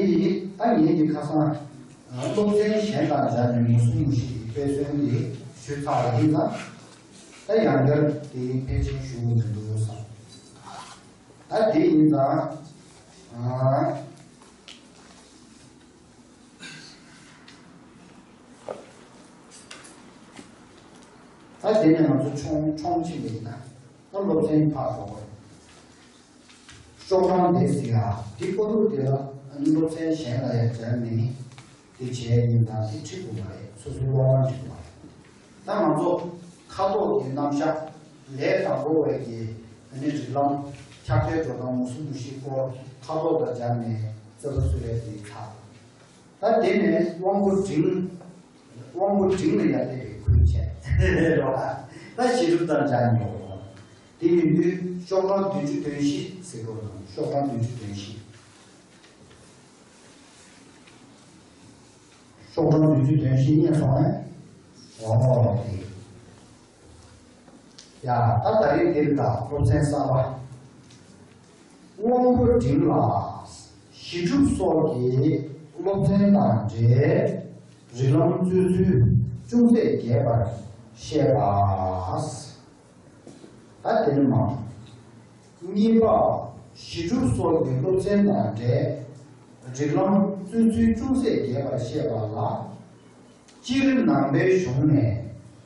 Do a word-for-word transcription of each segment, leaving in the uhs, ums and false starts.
ད་ངེད་ཀྱི་ཁ་སང་སློབ་ཚན་གཞན་དང་སྦྱར་ནས་མུ་གསུམ་མུ་བཞི་ཡི་དཔེ་མཚོན་དེ་ཞུས་ཚར་བ་ཡིན་ཙང་། ད་ཡང་བསྐྱར་དེ་ཕལ་ཆེར་ཞུ་དགོས་མི་འདུག་བསམ། ད་དེ་ཡིན་ཙང་། ད་དེ་ནས་ང་ཚོ་ཆུང་ཆུང་ཕྱིན་པ་ཡིན་ན། ད་སློབ་ཚན་ཕར་འགྲོ་དགོས། ཤོག་གྲངས་དེ་ཟེར་ཡ། འདི་པོ་ལུགས་དེ་ལ་སློབ་ཚན་གཞན་ལ་ཡང་སྦྱར་ནས་དེ་བྱས་ཡིན་ཙང་དེ་འགྲིག་གི་མ་རེད། སོ་སོའི་སློབ་ཁང་འགྲིག་གི་མ་རེད། ད་ང་ཚོ་ཁ་དོག་གི་རྣམ་གཞག་ལས་དང་པོ་བའི་གི་ཨ་ནི་རིགས་ལམ་ཁྱབ་སྤེལ་འགྲོ་སྟངས་མུ་གསུམ་མུ་བཞི་སྐོར་ཁ་དོག་དང་སྦྱར་ནས་རྩོད་པ་རྩོད་ཡ་དེ་ཚར། ད་དེ་ནས་དབང་པོ་འབྲིང་། དབང་པོ་འབྲིང་ལ་ཡར་བལྟས་པའི་ཁུལ་བྱས། རེད་བ། ད་གཞི་གྲུབ་དང་སྦྱར་ནས་ཡོང་བ། དེ་ཡིན་དུས་ཤོག་གྲངས་བདུན་ཅུ་དོན་བཞི་ཟེར་དགོས་དང་། ཤོག་གྲངས་བདུན་ཅུ་དོན་བཞི། ཤོག་གྲངས་བདུན་ཅུ་དོན་བཞི་རྙེད་སོང་ངས། འོ་དེ། ཡ། ད་ད་རེས་འདིར་ད་སློབ་ཚན་གསར་པ། དབང་པོ་འབྲིང་ལ་གཞི་གྲུབ་སོགས་ཀྱི་སློབ་ཚན་དང་འབྲེལ་རིགས་ལམ་རྩོད་ཚུལ་ཅུང་ཟད་རྒྱས་པར་བཤད་པ། ད་དེ་ནི་མ། གཉིས་པ། གཞི་གྲུབ་སོགས་ཀྱི་སློབ་ཚན་དང་འབྲེལ་རིགས་ལམ་རྩོད་ཚུལ་ཅུང་ཟད་རྒྱས་པར་བཤད་པ་ལ། སྤྱིར་ནང་པའི་གཞུང་ནས་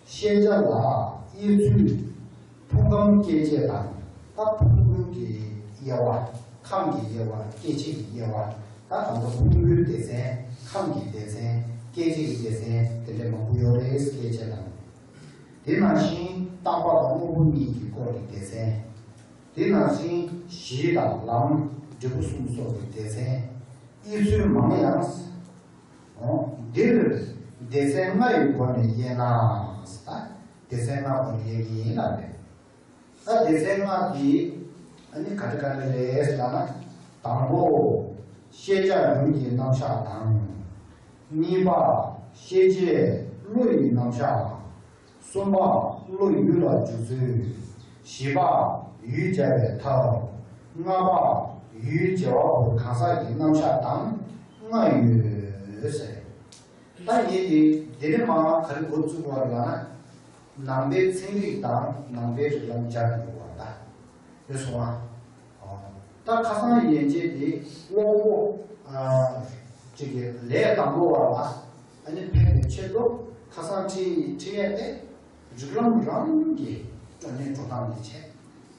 ཤེས་བྱ་ལ་དབྱེ་ཚུལ་ཕུང་ཁམས་སྐྱེ་མཆེད་དང་། ད་ཕུང་པོའི་གི་དབྱེ་བ། ཁམས་ཀྱི་དབྱེ་བ། སྐྱེ་མཆེད་ཀྱི་དབྱེ་བ། ད་གང་ལྟར་ཕུང་པོའི་སྡེ་ཚན། ཁམས་ཀྱི་སྡེ་ཚན། སྐྱེ་མཆེད་ཀྱི་སྡེ་ཚན་དེ་འདྲ་མང་པོ་ཡོད་རེད། སྐྱེ་མཆེད་དང་། དེ་ནང་བཞིན་རྟག་པ་དང་དངོས་པོ་གཉིས་ཀྱི་སྐོར་གྱི་སྡེ་ཚན། དེ་ནང་བཞིན་གཞི་དང་ལམ། འབྲས་བུ་གསུམ་སོགས་ཀྱི་སྡེ་ཚན། དབྱེ་ཚུལ་མང་ཡང་། འོ། འདིར་སྡེ་ཚན་ལྔ་ཡི་སྒོ་ནས་དབྱེ་ན། ད་སྡེ་ཚན་ལྔ་སྒོ་ནས་དབྱེ་གི་ཡིན་ལབ་རེད། ད་སྡེ་ཚན་ལྔ་དེ་ཨ་ནི་ག་རེ་ག་རེ་རེད་ལབ་ན། དང་པོ། ཤེས་བྱ་ཡུལ་གྱི་རྣམ་གཞག་དང་། གཉིས་པ། ཤེས་བྱེད་བློ་ཡི་རྣམ་གཞག། གསུམ་པ། བློ་ཡུལ་ལ་འཇུག་ཚུལ། བཞི་པ། ཡུལ་བྱ་བའི་ཐབས། ལྔ་པ། ཡུལ་བྱེ་བ་པོ་གང་ཟག་གི་རྣམ་གཞག་དང་ལྔ་ཡོད་ཟེར། ད་ངས་དེ་དེ་ནས་མ་ག་རེ་འགོ་བཙུགས་པ་ལབ་ན། ནང་པའི་ཚན་རིག་དང་ནང་པའི་རིགས་ལམ་སྦྱར་དགོས་པ་ད་རེད་སོང་ཨ། ད་ཁ་སང་ཡན་ཆད་དེ་དབང་པོ་ཨ་ཅིག་གི་ལས་དང་པོ་བ་ལ་ཨ་ནི་ཕན་པའི་ཆེད་དུ་ཁ་སང་ཁྲིད་ཁྲིད་ཡས་དེ་རིགས་ལམ་རང་གི་སྤྲོ་ནས་འགྲོ་སྟངས་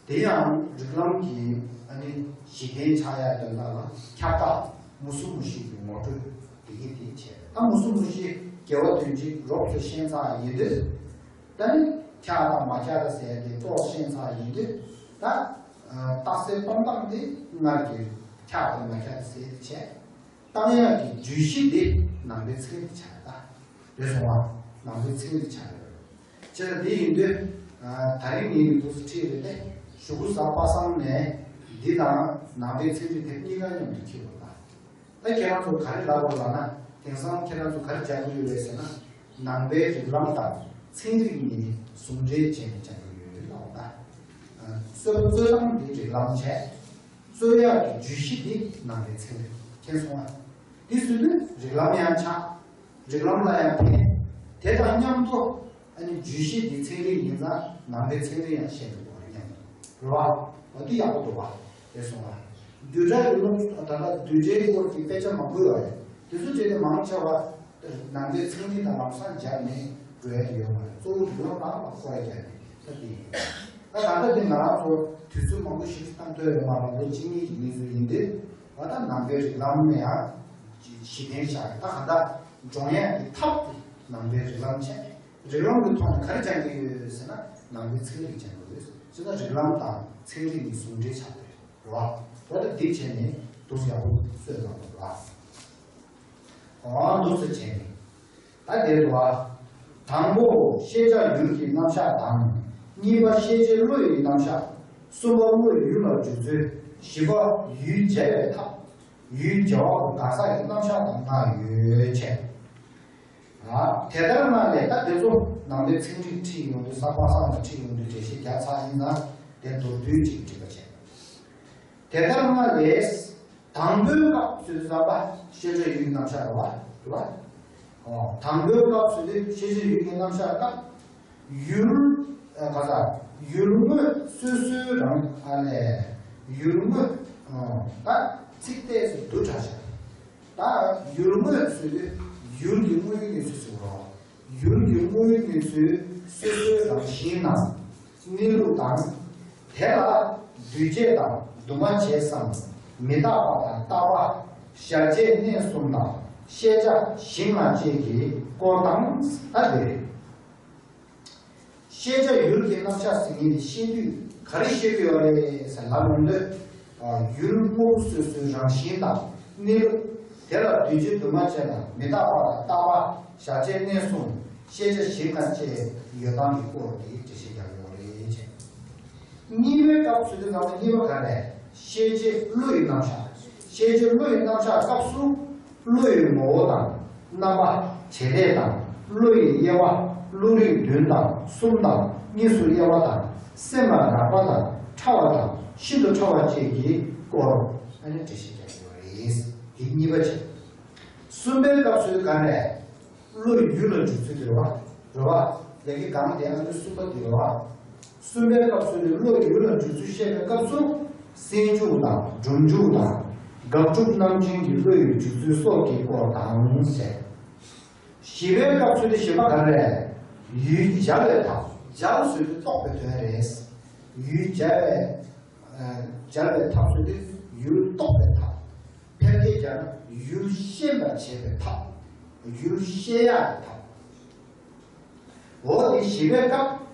དེ་བྱས། དེ་ཡང་རིགས་ལམ་གྱི་ཨ་ནི་གཞི་རྟེན་ཆགས་ཡ་དོན་དག་ལ་ཁྱབ་བདག་མུ་གསུམ་མུ་བཞི་གི་ངོ་སྤྲོད་དེ་གི་དེ་བྱས། ད་མུ་གསུམ་མུ་བཞི་དགེ་བ་དོན་གཅིག་རོབ་ཙམ་ཤེས་ཚར་ཡིན་དུས། ད་ནི་ཁྱབ་དང་མ་ཁྱབ་ཟེར་ཏེ་ཏོག་ཤེས་ཚར་ཡིན་དུས། ད་རྟགས་གསལ་སྟོན་སྟངས་དེ་སྔར་གྱི་ཁྱབ་དང་མ་ཁྱབ་ཟེར་ཏེ་བྱས། བཏང་ཡག་གི་བརྗོད་གཞི་དེ་ནང་པའི་ཚན་རིག་ཆགས་ད། རེད་སོང་བ། ནང་པའི་ཚན་རིག་ཆགས་ཡོད། བྱས་ཙང་དེ་ཡིན་དུས། ད་རིང་ངེད་ཀྱི་འདུག་སེ་ཁྲིད་རེད་དེ། གཞུག་གུ་གཟའ་པ་སངས་ནས་འདི་དང་ནང་པའི་ཚན་རིག་དེ་གཉིས་ཀ་མཉམ་དུ་འཁྱེར་བ་ད། ད་ཁྱེད་རང་ཚོ་ག་རེ་ལབ་དགོས་ལབ་ན། དེང་སང་ཁྱེད་རང་ཚོ་ག་རེ་སྦྱང་གི་ཡོད་རེད་ཟེར་ན། ནང་པའི་རིགས་ལམ་དང་ཚན་རིག་གཉིས་ཟུང་འབྲེལ་བྱས་ནས་སྦྱང་གི་ཡོད་ལབ་ད། སྲོལ་རྩོད་སྟངས་འདི་རིགས་ལམ་བྱས། རྩོད་ཡག་གི་བརྗོད་གཞི་འདི་ནང་པའི་ཚན་རིག་མཁྱེན་སོང་ཨ། འདི་སྲོལ་དུ་རིགས་ལམ་ཡང་ཆགས། རིགས་ལམ་ལ་ཡང་ཕན། དེ་དང་མཉམ་དུ་ཨ་ནི་བརྗོད་གཞི་འདི་ཚན་རིག་ཡིན་ཙང་ནང་པའི་ཚན་རིག་ཡང་བཤད་དགོས་པ་རེད་སྙམ། རེད་བ། འོ་འདི་ཡག་པོ་འདུག་བ། དེ་སོང་བ། བསྡུས་གྲྭ་ཡི་སློབ་ད་ལྟ་བསྡུས་གྲྭའི་སྐོར་གྱི་དཔེ་ཆ་མང་པོ་ཡོད་རེད། དེ་ཚོ་བྲིས་ཏེ་མང་ཆེ་བ་ནང་པའི་ཚན་རིག་དང་ལམ་སང་སྦྱར་ནས་འགྲོ་ཡ་དེ་ཡོད་མ་རེད། གཙོ་བོ་རིགས་ལམ་ནང་ལ་སྐོར་ར་རྒྱག་ནས་ད་དེ་ཡིན། ད་ད་ལྟ་དེ་ང་རང་ཚོ་དུས་ཚོད་མང་པོ་ཞིག་བཏང་ཐུབ་ཡོད་མ་རེད། ལོ་གཅིག་གཉིས་ཀྱི་གནས་ཚུལ་ཡིན་དུས། ང་ད་ནང་པའི་རིགས་ལམ་ནས་ཡང་གཞི་རྟེན་བཞག་ད་ག་ད་སྦྱོང་ཡ་གི་ཐབས་དེ་ནང་པའི་རིགས་ལམ་བྱས། རིགས་ལམ་གྱི་ཐོག་ནས་ག་རེ་སྦྱང་གི་ཡོད་ཟེར་ན་ནང་པའི་ཚན་རིག་སྦྱང་གི་ཡོད། བྱས་ཙང་རིགས་ལམ་དང་ཚན་རིག་གཉིས་ཟུང་འབྲེལ་ཆགས་པ་རེད་བ། འོ་ད་འདི་བྱས་ནས་འདུག་སེ་ཡག་པོ་སྲོལ་བཏང་དགོས་རེད་བ། འོ་འདུག་སེ་བྱས་ནས་ད་དེ་རེད་བ། དང་པོ་ཤེས་བྱ་ཡུལ་གྱི་རྣམ་གཞག་དང་། གཉིས་པ་ཤེས་བྱེད་བློ་ཡི་རྣམ་གཞག། གསུམ་པ་བློ་ཡུལ་ལ་འཇུག་ཚུལ། བཞི་པ་ཡུལ་བྱེད་པའི་ཐབས། ཡུལ་བྱེ་བ་པོ་གང་ཟག་གི་རྣམ་གཞག་དང་ལྔ་ཡོད་བྱས། ཨ། དེ་ལྟར་སྔགས་ལས། ད་དེ་ཚོ་ནང་པའི་ཚན་རིག་ཁྲིད་ཡོང་དུས། གཟའ་པ་སངས་ལ་ཁྲིད་ཡོང་དུས་འགྲེལ་བཤད་རྒྱག་ཚར་ཡིན་ན་དེ་མདོར་བསྡུས་ཅིག་འགྲིག་པ་བྱས། དེ་ལྟར་སྔགས་ལས། དང་པོའི་སྐབས་ཟེར་དུས་ཙམ་པ་ཤེས་བྱ་ཡུལ་གྱི་རྣམ་གཞག་རེད་བ། རེད་བ། ཨོ། དང་པོའི་སྐབས་ཟེར་དུས་ཤེས་བྱ་ཡུལ་གྱི་རྣམ་གཞག་སྐབས། ཡུལ། ཨ། ག་ས། ཡུལ་དངོས་སོ་སོའི་རང་ཨ་ནས་ཡུལ་དངོས། ཨ། ད་ཚིག་ཏོག་ཙམ་བསྡུ་དྲགས་ཤག་ད་ཡུལ་དངོས་ཟེར་དུས་ཡུལ་གྱི་དངོས་ཡུལ་གནས་ཚུལ་ཟེར་རོ། ཡུལ་གྱི་དངོས་ཡུལ་གནས་ཚུལ་སོ་སོའི་རང་བཞིན་ནམ་གནས་ལུགས་དང་། དེ་ལ་འདུས་བྱས་དང་འདུས་མ་བྱས་སམ་མི་རྟག་པ་དང་རྟག་པ། གཞལ་བྱའི་གནས་གསུམ་དང་ཤེས་བྱ་གཞི་ལྔ་བཅས་ཀྱི་སྐོར་དང་། ད་འདིར་ཤེས་བྱ་ཡུལ་གྱི་རྣམ་གཞག་ཟེར་མཁན་དེ་བཤད་དུས་ག་རེ་བཤད་ཀྱི་ཡོད་རེད་ཟེར་ལབ་ཡོང་དུས། ཡུལ་དངོས་སོ་སོའི་རང་བཞིན་དང་གནས་ལུགས། དེ་ལ་འདུས་བྱས་འདུས་མ་བྱས་དང་མི་རྟག་པ་དང་རྟག་པ། གཞལ་བྱའི་གནས་གསུམ། ཤེས་བྱ་གཞི་ལྔ་བཅས་ཡོད་སྟངས་ཀྱི་སྐོར་དེ་འགྲེལ་བཤད་རྒྱག་ཡོད་རེད། གཉིས་པའི་སྐབས་སུ་དེ་ཚང་མ་གཉིས་པ་ག་རེ། ཤེས་བྱེད་བློ་ཡི་རྣམ་གཞག་ཤེས་བྱེད་བློ་ཡི་རྣམ་གཞག་སྐབས་སུ། བློ་ཡི་ངོ་བོ་དང་རྣམ་པ། བྱེད་ལས་དང་བློ་ཡི་དབྱེ་བ། བློ་རིགས་བདུན་དང་གསུམ་དང་གཉིས་སུ་དབྱེ་བ་དང་སེམས་ལ་རགས་པ་དང་ཕྲ་བ་དང་ཤིན་ཏུ་ཕྲ་བ་བཅས་ཀྱི་སྐོར་ཨ་ནི་འགྲེལ་བཤད་རྒྱག་ཡོད་རེད། དེ་གཉིས་པ་བྱས། གསུམ་པའི་སྐབས་སུ་ག་རེ། བློ་ཡུལ་ལ་འཇུག་ཚུལ་དེ་རེད་བ། རེད་བ། ལས་ཀའི་སྒང་དེ་ཨ་ནི་གསུམ་པ་དེ་རེད་བ། གསུམ་པའི་སྐབས་སུ་ནི་བློ་ཡུལ་ལ་འཇུག་ཚུལ་བཤད་པའི་སྐབས་སུ། སེལ་འཇུག་དང་སྒྲུབ་འཇུག་དང་། དགག་སྒྲུབ་རྣམ་འབྱེད་ཀྱི་བློ་ཡི་འཇུག་ཚུལ་སོགས་ཀྱི་སྐོར་དང་ཟེར། བཞི་པའི་སྐབས་སུ་ནི་བཞི་པ་ག་རེ། ཡུལ་སྦྱར་བའི་ཐབས། སྦྱར་ཟེར་དུས་རྟོགས་པའི་དོན་རེད། ཡུལ་སྦྱར་བའི། ཨ། སྦྱར་བའི་ཐབས་ཟེར་དུས་ཡུལ་རྟོགས་པའི་ཐབས། ཕལ་སྐད་སྦྱར་ན་ཡུལ་ཤེས་པར་བྱེད་པའི་ཐབས། ཡུལ་ཤེས་ཡག་གི་ཐབས། འོ་དེ་བཞི་པའི་སྐབས།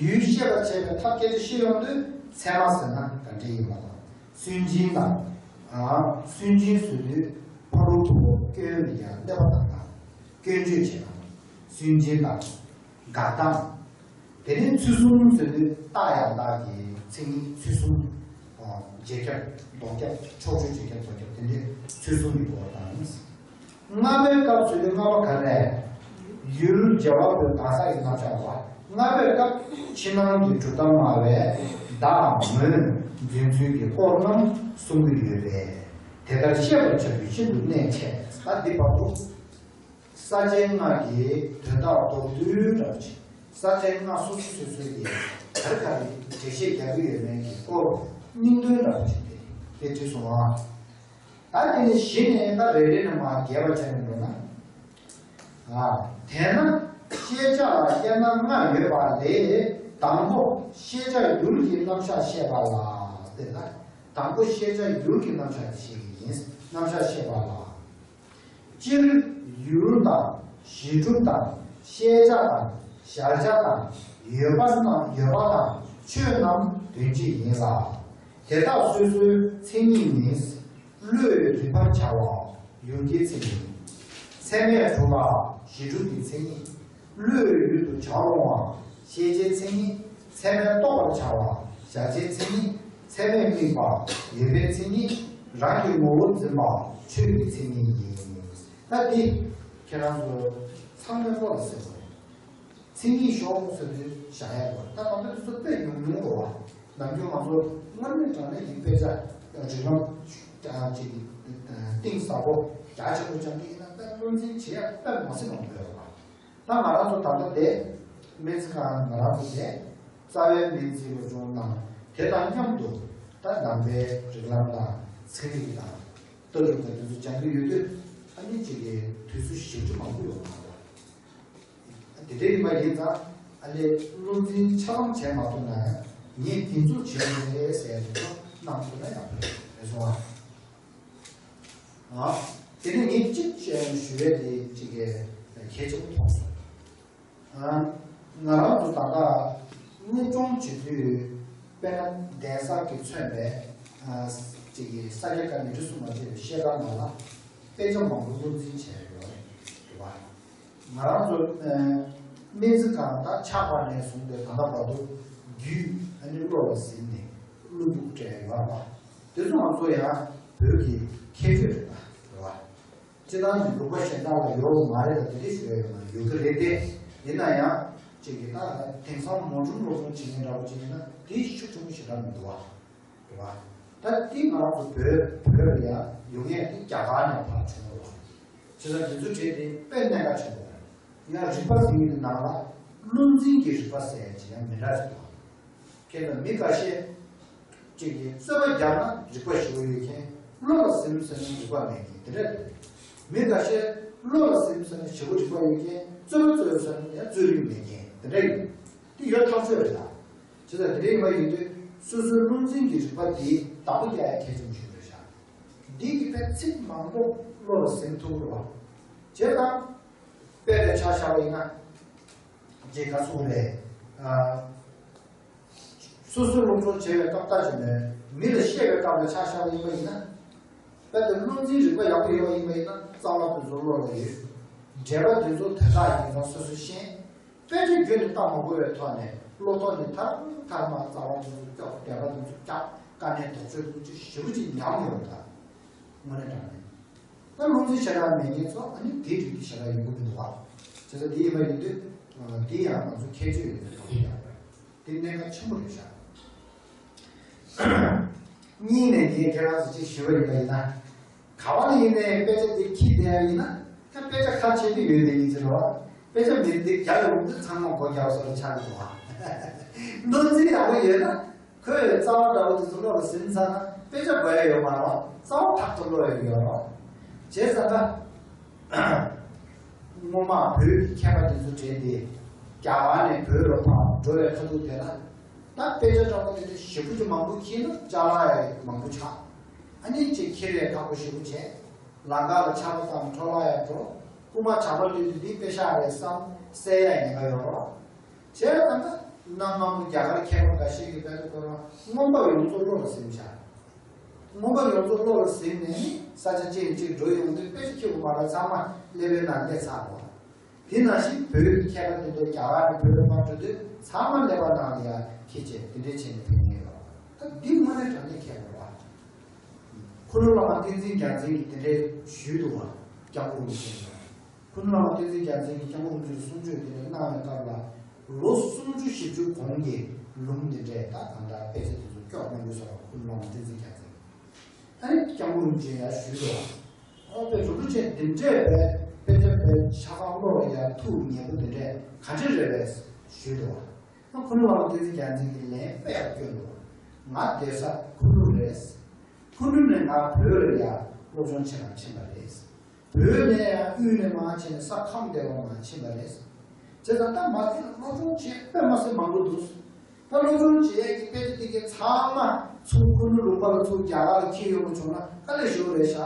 ཡུལ་ཤེས་པར་བྱེད་པའི་ཐབས་སྐད་ཆ་བཤད་ཡོང་དུས་ཚད་མ་ཟེར་ན་ག་འདྲ་ཡིན་པ་དང་། སུན་འབྱིན་དང་། ཨ། སུན་འབྱིན་ཟེར་དུས་ཕ་རོལ་པོ་སྐྱོན་ལ་ཡང་གནོད་པ་དང་དང་། སྐྱོན་བརྗོད་བྱེད་སྟངས། སུན་འབྱིན་དང་། དགག་སྟངས། དེ་ནས་ཚུལ་གསུམ་ཟེར་དུས་རྟགས་ཡང་དག་གི་མཚན་ཉིད་ཚུལ་གསུམ། ཨ། རྗེས་ཁྱབ་ལྡོག་ཁྱབ་ཕྱོགས་ཆོས་རྗེས་ཁྱབ་ལྡོག་ཁྱབ་དེ་འདྲའི་ཚུལ་གསུམ་གྱི་སྐོར་དང་། ལྔ་པའི་སྐབས་སུ་ནི་ལྔ་པ་ག་རེ། ཡུལ་བྱེ་བ་པོའི་གང་ཟག་གི་རྣམ་གཞག་རེད་བ། ལྔ་པའི་སྐབས་ཕྱི་ནང་གི་གྲུབ་མཐའ་སྨྲ་བས་བདག་ངོས་འཛིན་ཚུལ་གྱི་སྐོར་རྣམས་གསུང་གི་ཡོད་པས། དེ་ལྟར་ཤེས་པར་བྱ་རྒྱུ་ཤིན་ཏུ་གནད་ཆེ། ད་འདི་བར་དུ་ས་བཅད་ལྔ་གི་དོན་དག་མདོར་བསྡུས་འདྲ་པོ་ཅིག་ས་བཅད་ལྔ་སོ་སོ་སོ་སོའི་གི་ག་རེ་ག་རེ་འགྲེལ་བཤད་རྒྱག་གི་ཡོད་མེད་ཀྱི་སྐོར་སྙིང་དོན་འདྲ་པོ་ཅིག་དེ་དེ་བྲིས་སོང་ཨ། ད་དེ་ནས་གཞི་ནས་ད་རེ་རེ་ནས་མར་རྒྱས་པ་བྱས་ནས་འགྲོ་ན། ཨ། དེས་ན་ཤེས་བྱ་ལ་དབྱེ་ན་ལྔ་ཡོད་པ་ལས་དང་པོ་ཤེས་བྱ་ཡུལ་གྱི་རྣམ་གཞག་བཤད་པ་ལ། དེ་ལ་དང་པོ་ཤེས་བྱ་ཡུལ་གྱི་རྣམ་གཞག་དེ་བཤད་ཀྱི་ཡིན། རྣམ་གཞག་བཤད་པ་ལ། སྤྱིར་ཡུལ་དང་གཞི་གྲུབ་དང་ཤེས་བྱ་དང་གཞལ་བྱ་དང་ཡོད་པ་དང་ཡོད་པ་དང་ཆོས་རྣམས་དོན་སྤྱི་ཡིན་ལ། དེ་དག་སོ་སོའི་མཚན་ཉིད་ནི། བློས་རིག་པར་བྱ་བ་ཡུལ་གྱི་མཚན་ཉིད། ཚད་མས་གྲུབ་པ་གཞི་གྲུབ་ཀྱི་མཚན་ཉིད། བློས་ཡུལ་དུ་བྱར་རུང་བ་ཤེས་བྱའི་མཚན་ཉིད། ཚད་མས་རྟོགས་པར་བྱ་བ་གཞལ་བྱའི་མཚན་ཉིད། ཚད་མས་དམིགས་པ་ཡོད་པའི་མཚན་ཉིད། རང་གི་ངོ་བོ་འཛིན་པ་ཆོས་ཀྱི་མཚན་ཉིད་ཡིན། ད་འདི་ཁྱེད་རང་ཚོ་ཚང་མས་བློ་ལ་གསལ་དགོས་རེད། མཚན་ཉིད་ཞོག་ཟེར་དུས་བཞག་ཡ་དགོས། ད་ང་ཚོ་དེ་ཚོ་དཔེ་ཉུང་ཉུང་རེད་བ། ནམ་རྒྱུན་ང་ཚོ་སྔར་མེད་གོང་མེད་ཀྱི་དཔེ་ཆ་རིགས་ལམ་ཅིག་གཏིང་ཟབ་པོ་རྒྱ་ཆེན་པོ་སྦྱང་གི་ཡིན་ན་དཔེ་བློ་འཛིན་བྱེད་ཡ་དཔེ་མ་སྲིད་མང་པོ་ཡོད་རེད་བ། ད་ང་རང་ཚོ་ད་ལྟ་དེ་སྨན་རྩིས་ཁང་ང་རང་ཚོ་དེ་རྩ་བའི་སྨན་རྩིས་སློབ་སྦྱོང་དང་དེ་དང་མཉམ་དུ་ད་ནང་པའི་རིགས་ལམ་དང་ཚན་རིག་དང་ལྟ་གྲུབ་དང་དེ་ཚོ་སྦྱང་གི་ཡོད་དུས་ཨ་ནི་ཅིག་གི་དུས་ཚོད་ཞིབ་ཕྲ་མང་པོ་ཡོད་མ་རེད། དེ་འདྲ་ཡིན་པ་ཡིན་ཙང་ཨ་ལས་བློ་འཛིན་ཆ་ཚང་བྱས་མ་ཐུབ་ན་ཡང་ངས་འདི་ཚོ་བྱས་ཡོད་རེད་ཟེར་ནས་ཚོ་གནང་ཐུབ་ན་ཡག་པོ་རེད་སོང་ཨ། ཨ། དེ་ནས་ངས་གཅིག་བཤད་ཞུ་ཡས་དེ་གཅིག་གི་གལ་ཆེན་པོ་མཐོང་སོང་། ཨ། ང་རང་ཚོ་ད་ལྟ་སློབ་སྦྱོང་བྱེད་དུས་དཔེར་ན་གདན་ས་གིས་མཚོན་པའི་ཨ། གཅིག་གི་ས་སྐྱ་ཀ་མི་ཁྲི་གསུམ་མ་བྱས་པའི་ཤེལ་དཀར་ནང་ལ་དཔེ་ཆ་མང་པོ་བློ་འཛིན་བྱས་ཡོད་རེད་བ། ང་རང་ཚོ་ཨ། སྨན་རྩིས་ཁང་ད་ཆགས་པ་ནས་བཟུང་སྟེ་ད་ལྟ་བར་དུ་རྒྱུད་ཨ་ནི་བློ་ལ་ཟིན་ནས་བློ་རྒྱུགས་སྤྲད་ཡོད་རེད་བ། དེ་ཚོ་ང་ཚོ་ཡང་བོད་ཀྱི་ཁྱད་ཆོས་རེད་པ་རེད་བ། སྤྱིར་བཏང་གི་ལུང་པ་གཞན་དག་ལ་ཡོད་མ་རེད་ལ་དེ་འདྲ་ཞུ་ཡ་ཡོད་མ་རེད། ཡོད་ཀྱི་རེད་དེ། ཡིན་ན་ཡང་གཅིག་གི་ད་དེང་སང་མོ་ཊ་སློབ་སྦྱོང་བྱེད་མཁན་འདྲ་པོ་ཅིག་ཡིན་ན་དེ་ཤུགས་ཆེན་པོ་ཞེ་དྲག་མི་འདུག་བ། རེད་བ། ད་དེ་ང་རང་ཚོ་བོད་བོད་ལ་ཡ་ ཡོང་ཡས་དེ་རྒྱ་གར་ནས་ཕར་བྱུང་བ་རེད། བྱས་ཙང་དེ་ཚོའི་གྲས་དེ་དཔེ་གནད་འགག་ཆེན་པོ་རེད། ཡང་རིག་པ་ཟེར་མཁན་དེ་ནང་ལ་བློ་འཛིན་གྱི་རིག་པ་ཟེར་ཡས་ཅིག་ཡང་མི་འདྲ་ཞིག་འདུག་ཁྱེད་ལ་མི་འགའ་ཤས་ཅིག་གིས་རྩོད་པ་རྒྱག་ན་རིག་པ་ཞེ་པོ་ཡོད་མཁན། བློ་ལ་ཟིན་ཟེར་ན་རིག་པ་མེད་མཁན་དེ་འདྲ་རེད། མི་འགའ་ཤས་བློ་ལ་ཟིན་ཟེར་ན་ཞེ་པོ་རིག་པ་ཡོད་མཁན། རྩོད་པ་རྩོད་ཟེར་ན་ཡང་རྩོད་རིག་མེད་མཁན་དེ་འདྲ་ཡོད། དེ་ཡོད་ཐག་ཆོད་རེད་ད། བྱས་ཙང་དེ་འདྲ་ཡིན་པ་ཡིན་དུས་སོ་སོའི་བློ་འཛིན་གྱི་རིག་པ་དེ་བདག་པོ་རྒྱག་ཡ་གལ་ཆེན་པོ་ཞིག་རེད་ཤག་འདི་གི་ཕན་ཚིག་མང་པོ་བློ་ལ་ཟིན་ཐུབ་རེད་བ། བྱས་ཙང་དཔེ་ལ་ཆ་བཞག་པ་ཡིན་ན་ཅིག་ག་ཚོད་རེད། ཨ། སོ་སོའི་སློབ་སྦྱོང་བྱེད་པའི་སྐབས་ལྟ་བྱས་ནས་མི་ལ་བཤད་པའི་སྐབས་ལ་ཆ་བཞག་པ་ཡིན་པ་ཡིན་ན། དཔེ་དེ་བློ་འཛིན་རིག་པ་ཡག་པོ་ཡོད་པ་ཡིན་པ་ཡིན་ན་རྩ་བ་དེ་ཚོ་བློ་ལ་ཡོད། འགྲེལ་པ་དེ་ཚོ་དེ་དག་ཡིན་ཙང་སོ་སོས་ཤེས། དཔེ་ཆ་རྒྱུན་དུ་བལྟ་མ་དགོས་པའི་ཐོག་ནས་བློ་ཐོག་ནས་ཐར་ཐར་མ་རྩ་བ་དེ་ཚོ་སྐྱོག་འགྲེལ་པ་དེ་ཚོ་སྐྱོག་དཀའ་གནད་དོག་གཅོད་དེ་ཚོ་ཞེ་པོ་ཅིག་ཉམས་ཡོང་ད། དངོས་གནས་དྲང་གནས། ད་བློ་འཛིན་ཞེ་དྲག་མེད་མཁན་ཚོ་ཨ་ནི་དེའི་རིགས་ཀྱི་ཞེ་དྲག་ཡོང་གི་མི་འདུག་བ། བྱས་ཙང་དེ་ཡིན་པ་ཡིན་དུས་དེ་ཡང་ང་ཚོ་ཁྱད་ཆོས་ཡོད་པའི་ཐོག་ནས་ཡང་དེ་གནད་འགག་ཆེན་པོ་རེད་ཤག་གཉིས་ནས་ངས་ཁྱེད་རང་ཚོ་ཅིག་ཞུ་བ་ཡིན་པ་ཡིན་ན། ག་བ་ལ་ཡིན་ནའི་དཔེ་ཆ་འདི་འཁྱེར་བསྡད་ཡ་ཡིན་ན་ད་དཔེ་ཆ་ཁ་ཕྱེ་དུས་ཡོད་ནས་ཡིན་ཟེར་བ། དཔེ་ཆ་མེད་འདི་རྒྱ་ཡོང་དུས་ཚང་མ་སྒོ་རྒྱག་སོ་ལ་ཆགས་འདུག་བ། བློ་འཛིན་ཡག་པོ་ཡོད་ན། ཁོས་རྩ་བ་འདྲ་བོ་དེ་ཚོ་བློ་ལ་ཟིན་ཚར་ན་དཔེ་ཆ་དགོས་ཡ་ཡོད་མ་རེད། རྩ་བ་ཐག་ཐག་བློ་ཡ་ཡོད་རེད། བྱས་ཙང་ད་སྔོན་མ་བོད་ཀྱི་མཁས་པ་དེ་ཚོ་གྲས་དེ་རྒྱ་གར་ནས་བོད་ལ་ཕར་འགྲོ་བའི་ཁ་ཐུག་དེ་ལ་ད་དཔེ་ཆ་འདྲ་བོ་དེ་འདྲ་ཞེ་པོ་ཅིག་མང་པོ་འཁྱེར་ན་ཅ་ལག་ཡ་མང་པོ་ཆགས། ཨ་ནི་ཅིག་འཁྱེར་ཡ་ཁག་པོ་ཞེ་པོ་བྱས། ལམ་ཁ་ལ་ཆར་པ་དང་འཕྲོ་བརླག་ཡ་འགྲོ། རྐུན་མ་ཇག་པ་སླེབས་དུས་འདི་དཔེ་ཤག་རེད་བསམ་བསད་ཡ་ཉེན་ཁ་ཡོད་རེད། བྱས་ཙང་ད་གནའ་སྔ་མོ་རྒྱ་གར་མཁས་པ་འགའ་ཤས་ཀྱིས་བལ་དུ་ཁོ་རང་མངོན་པ་ཡོངས་རྫོགས་བློ་ལ་ཟིན་བཞག་མངོན་པ་ཡོངས་རྫོགས་བློ་ལ་ཟིན་ནས་ནི་ས་ཆ་གཅིག་ནས་གཅིག་འགྲོ་ཡོང་དུས་དཔེ་ཆ་འཁྱེར་དགོས་མ་རེད། ཚང་མ་ཀླད་པའི་ནང་སླེབས་ཚར་བ། དེ་ནང་བཞིན་བོད་ཀྱི་མཁས་པ་དེ་ཚོ་རྒྱ་གར་ནས་བོད་ལ་ཕར་འགྲོ་དུས་ཚང་མ་ཀླད་པ་ནང་ལ་ཡ་འཁྱེར་བྱས་དེ་འདྲའི་བྱས་ནས་ཕེབས་མཁན་ཡོད་རེད། ད་འདི་དངོས་གནས་དྲང་གནས་མཁས་པ་རེད་བ། ཁུ་ནུ་བླ་མ་བསྟན་འཛིན་རྒྱལ་མཚན་གྱིས་དེ་འདྲའི་ཞུས་འདུག་བ། སྐྱབས་མགོན་རིན་པོ་ཆེ། ཁུ་ནུ་བླ་མ་བསྟན་འཛིན་རྒྱལ་མཚན་གྱིས་སྐྱབས་མགོན་རིན་པོ་ཆེ་ལ་གསུང་ཆོས་དེ་འདྲ་གནང་བའི་སྐབས་ལ་ལོ་སུམ་ཅུ་བཞི་བཅུ་གོང་གི་ལུང་དེ་འདྲས་ད་གང་ལྟར་དཔེ་ཆ་དེ་ཚོ་སྐྱོག་གནང་དགོས་ཟེར་བ། ཁུ་ནུ་བླ་མ་བསྟན་འཛིན་རྒྱལ་མཚན་གྱིས། ཨ་ནི་སྐྱབས་མགོན་རིན་པོ་ཆེ་ཡར་ཞུས་འདུག་བ། ཨོ་དཔེ་རིན་པོ་ཆེ་འདི་འདྲས་པའི་དཔེ་ཆ་དཔེ་ཆ་ཚང་བློ་ལ་ཡར་ཐུགས་མཉེས་པོ་འདི་འདྲས་ག་འདྲས་རེད་པས་ཞུས་འདུག་བ། ཁུ་ནུ་བླ་མ་བསྟན་འཛིན་རྒྱལ་མཚན་གྱིས་ལན་དཔེ་ཡག་བསྐྱོན་འདུག་ང་སྡོད་ས་ཁུ་ནུ་རེད། ཁུ་ནུ་ནས་ང་བོད་ལ་ཡ་སློབ་སྦྱོང་བྱེད་གར་ཕྱིན་པ་རེད། བོད་ནས་ཡང་དབུས་ནས་མར་ཕྱིན་ནས་ས་ཁམས་སྡེ་བར་མར་ཕྱིན་པ་རེད། བྱས་ཙང་ད་མ་དེ་ལ་སློབ་སྦྱོང་བྱེད་དཔེ་མ་སྲིད་མང་པོ་འདུག་ད་སློབ་སྦྱོང་བྱེད་ཡས་ཀྱི་དཔེ་ཆ་དེ་གའི་ཚང་མ་ཚུར་ཁུ་ནུ་ལུང་པ་ལ་ཚུར་རྒྱ་གར་ལ་འཁྱེར་ཡོང་བ་བྱུང་ན་དཀའ་ལས་ཞེ་པོ་རེད་ཤག་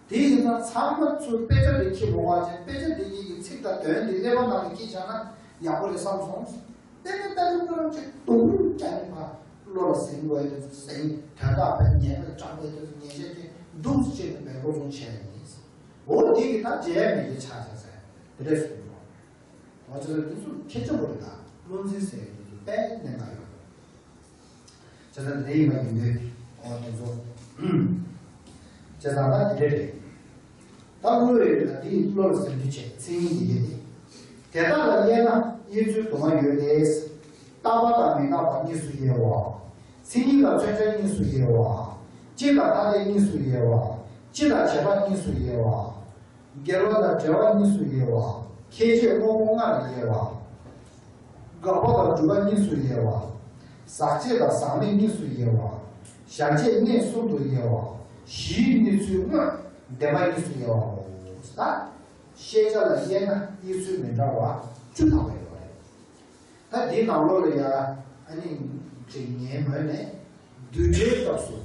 དེ་ཡིན་ཙང་ཚང་མ་ཚུར་དཔེ་ཆ་རེ་འཁྱེར་འོང་བ་བྱས། དཔེ་ཆ་དེ་གཉིས་ཀྱི་ཚིག་དང་དོན་དེ་ཀླད་པ་ནང་ལ་འཁྱེར་བཞག་ན་ཡག་པོ་རེད་བསམ་སོང་། དཔེ་ཆ་ལྟ་དུས་ཁོ་རང་ཚོས་སྡུག་རུས་རྒྱག་ནས་ཕར་བློ་ལ་ཟིན་དགོས་དེ་ཚོ་ཟིན། དོན་དག་དཔེ་ཉན་པའི་སྐྲག་པའི་དེ་ཚོ་ཉན་བྱས་ཀྱི་འདུག་ཅེས་ནས་མེད་སློབ་སྦྱོང་བྱས་ཡིན། འོ་དེ་གི་ད་རྗེས་མེད་ཀྱི་ཆ་ཆ་ཟེར་དེ་འདྲས་གསུངས་འགྲོ། འོ་ཅི་ལ་དེ་ཚོ་ཁྱད་ཆོས་པོ་རེད། ད་བློ་འཛིན་ཟེར་བའི་དེ་ཚོ་དཔེ་གནད་འགག་ཡོད། བྱས་ཙང་དེ་ཡིན་པ་ཡིན་དུས་འོ་དེ་ཚོ། བྱས་ཙང་ད་དེ་འདྲས་རེད། ད་བློ་ཡོད་ལ་དེ་ཡི་བློ་ལ་ཟེར་རྒྱུ་བྱས་མཚན་ཉིད་ཀྱི་དབྱེ་སྟེ། དེ་དག་ལ་དབྱེ་ན་དབྱེ་ཚུལ་དུ་མ་ཡོད་དེ། རྟག་པ་དང་མི་རྟག་པ་གཉིས་སུ་དབྱེ་བ། མཚན་ཉིད་དང་མཚོན་བྱ་གཉིས་སུ་དབྱེ་བ། སྤྱི་དང་ཐ་དད་གཉིས་སུ་དབྱེ་བ། སྤྱི་དང་བྱེད་པ་གཉིས་སུ་དབྱེ་བ། འགལ་བ་དང་འབྲེལ་བ་གཉིས་སུ་དབྱེ་བ། ཁྱད་ཆོས་དངོས་པོ་ལྔར་དབྱེ་བ། དགག་པ་དང་སྒྲུབ་པ་གཉིས་སུ་དབྱེ་བ། ཟག་བཅས་དང་ཟག་མེད་གཉིས་སུ་དབྱེ་བ། གཞག་བྱའི་གནས་གསུམ་དུ་དབྱེ་བ། གཞིའི་གནས་ཚུལ་དངོས་བདེན་པ་གཉིས་སུ་དབྱེ་བའོ། ད་ཤེས་བྱ་ལ་དབྱེ་ན་དབྱེ་ཚུལ་མི་འདྲ་བ་བཅུ་ཐམ་པ་ཡོད་རེད། ད་འདིའི་ནང་ལོགས་ལ་ཡ་ཨ་ནི་ཅིག་ངའི་ངོས་ནས་བསྡུས་གྲྭའི་སྐབས་སུ་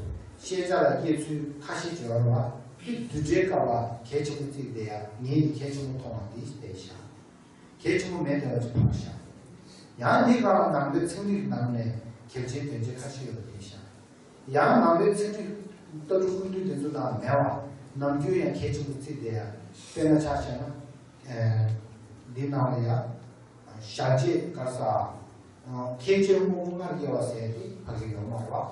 ཤེས་བྱ་ལ་དབྱེ་ཚུལ་ཁ་ཤས་ཅིག་ཡོད་རེད་བ། འདི་བསྡུས་གྲྭའི་སྐབས་ལ་གལ་ཆེན་པོ་བརྩིས་བསྡད་ཡ་ངས་ནི་གལ་ཆེན་པོ་མཐོང་བ་འདི་བལྟས་ཤག་གལ་ཆེན་པོ་མེད་དེ་བ་ཅིག་མཐོང་ཤག་ཡང་འདི་ག་ལ་ནང་པའི་ཚན་རིག་ནང་ནས་གལ་ཆེའི་དོན་ཆེན་ཁ་ཤས་ཡོད་པ་བལྟས་ཤག་ཡང་ནང་པའི་ཚན་རིག་ལྟ་གྲུབ་ཀུན་བཏུས་དེ་ཚོ་ནང་མེད་བ། ནམ་རྒྱུན་ཡང་གལ་ཆེན་པོ་བརྩིས་བསྡད་ཡ། དཔེར་ན་ཆ་བཞག་ན། ཨེ། འདི་ནང་ལ་ཡ། གཞག་བྱའི་ག་ས། ཁྱད་ཆོས་དངོས་པོ་ལྔར་དབྱེ་བ་ཟེར་ཏེ་ཕ་གི་ཡོད་མ་རེད་བ།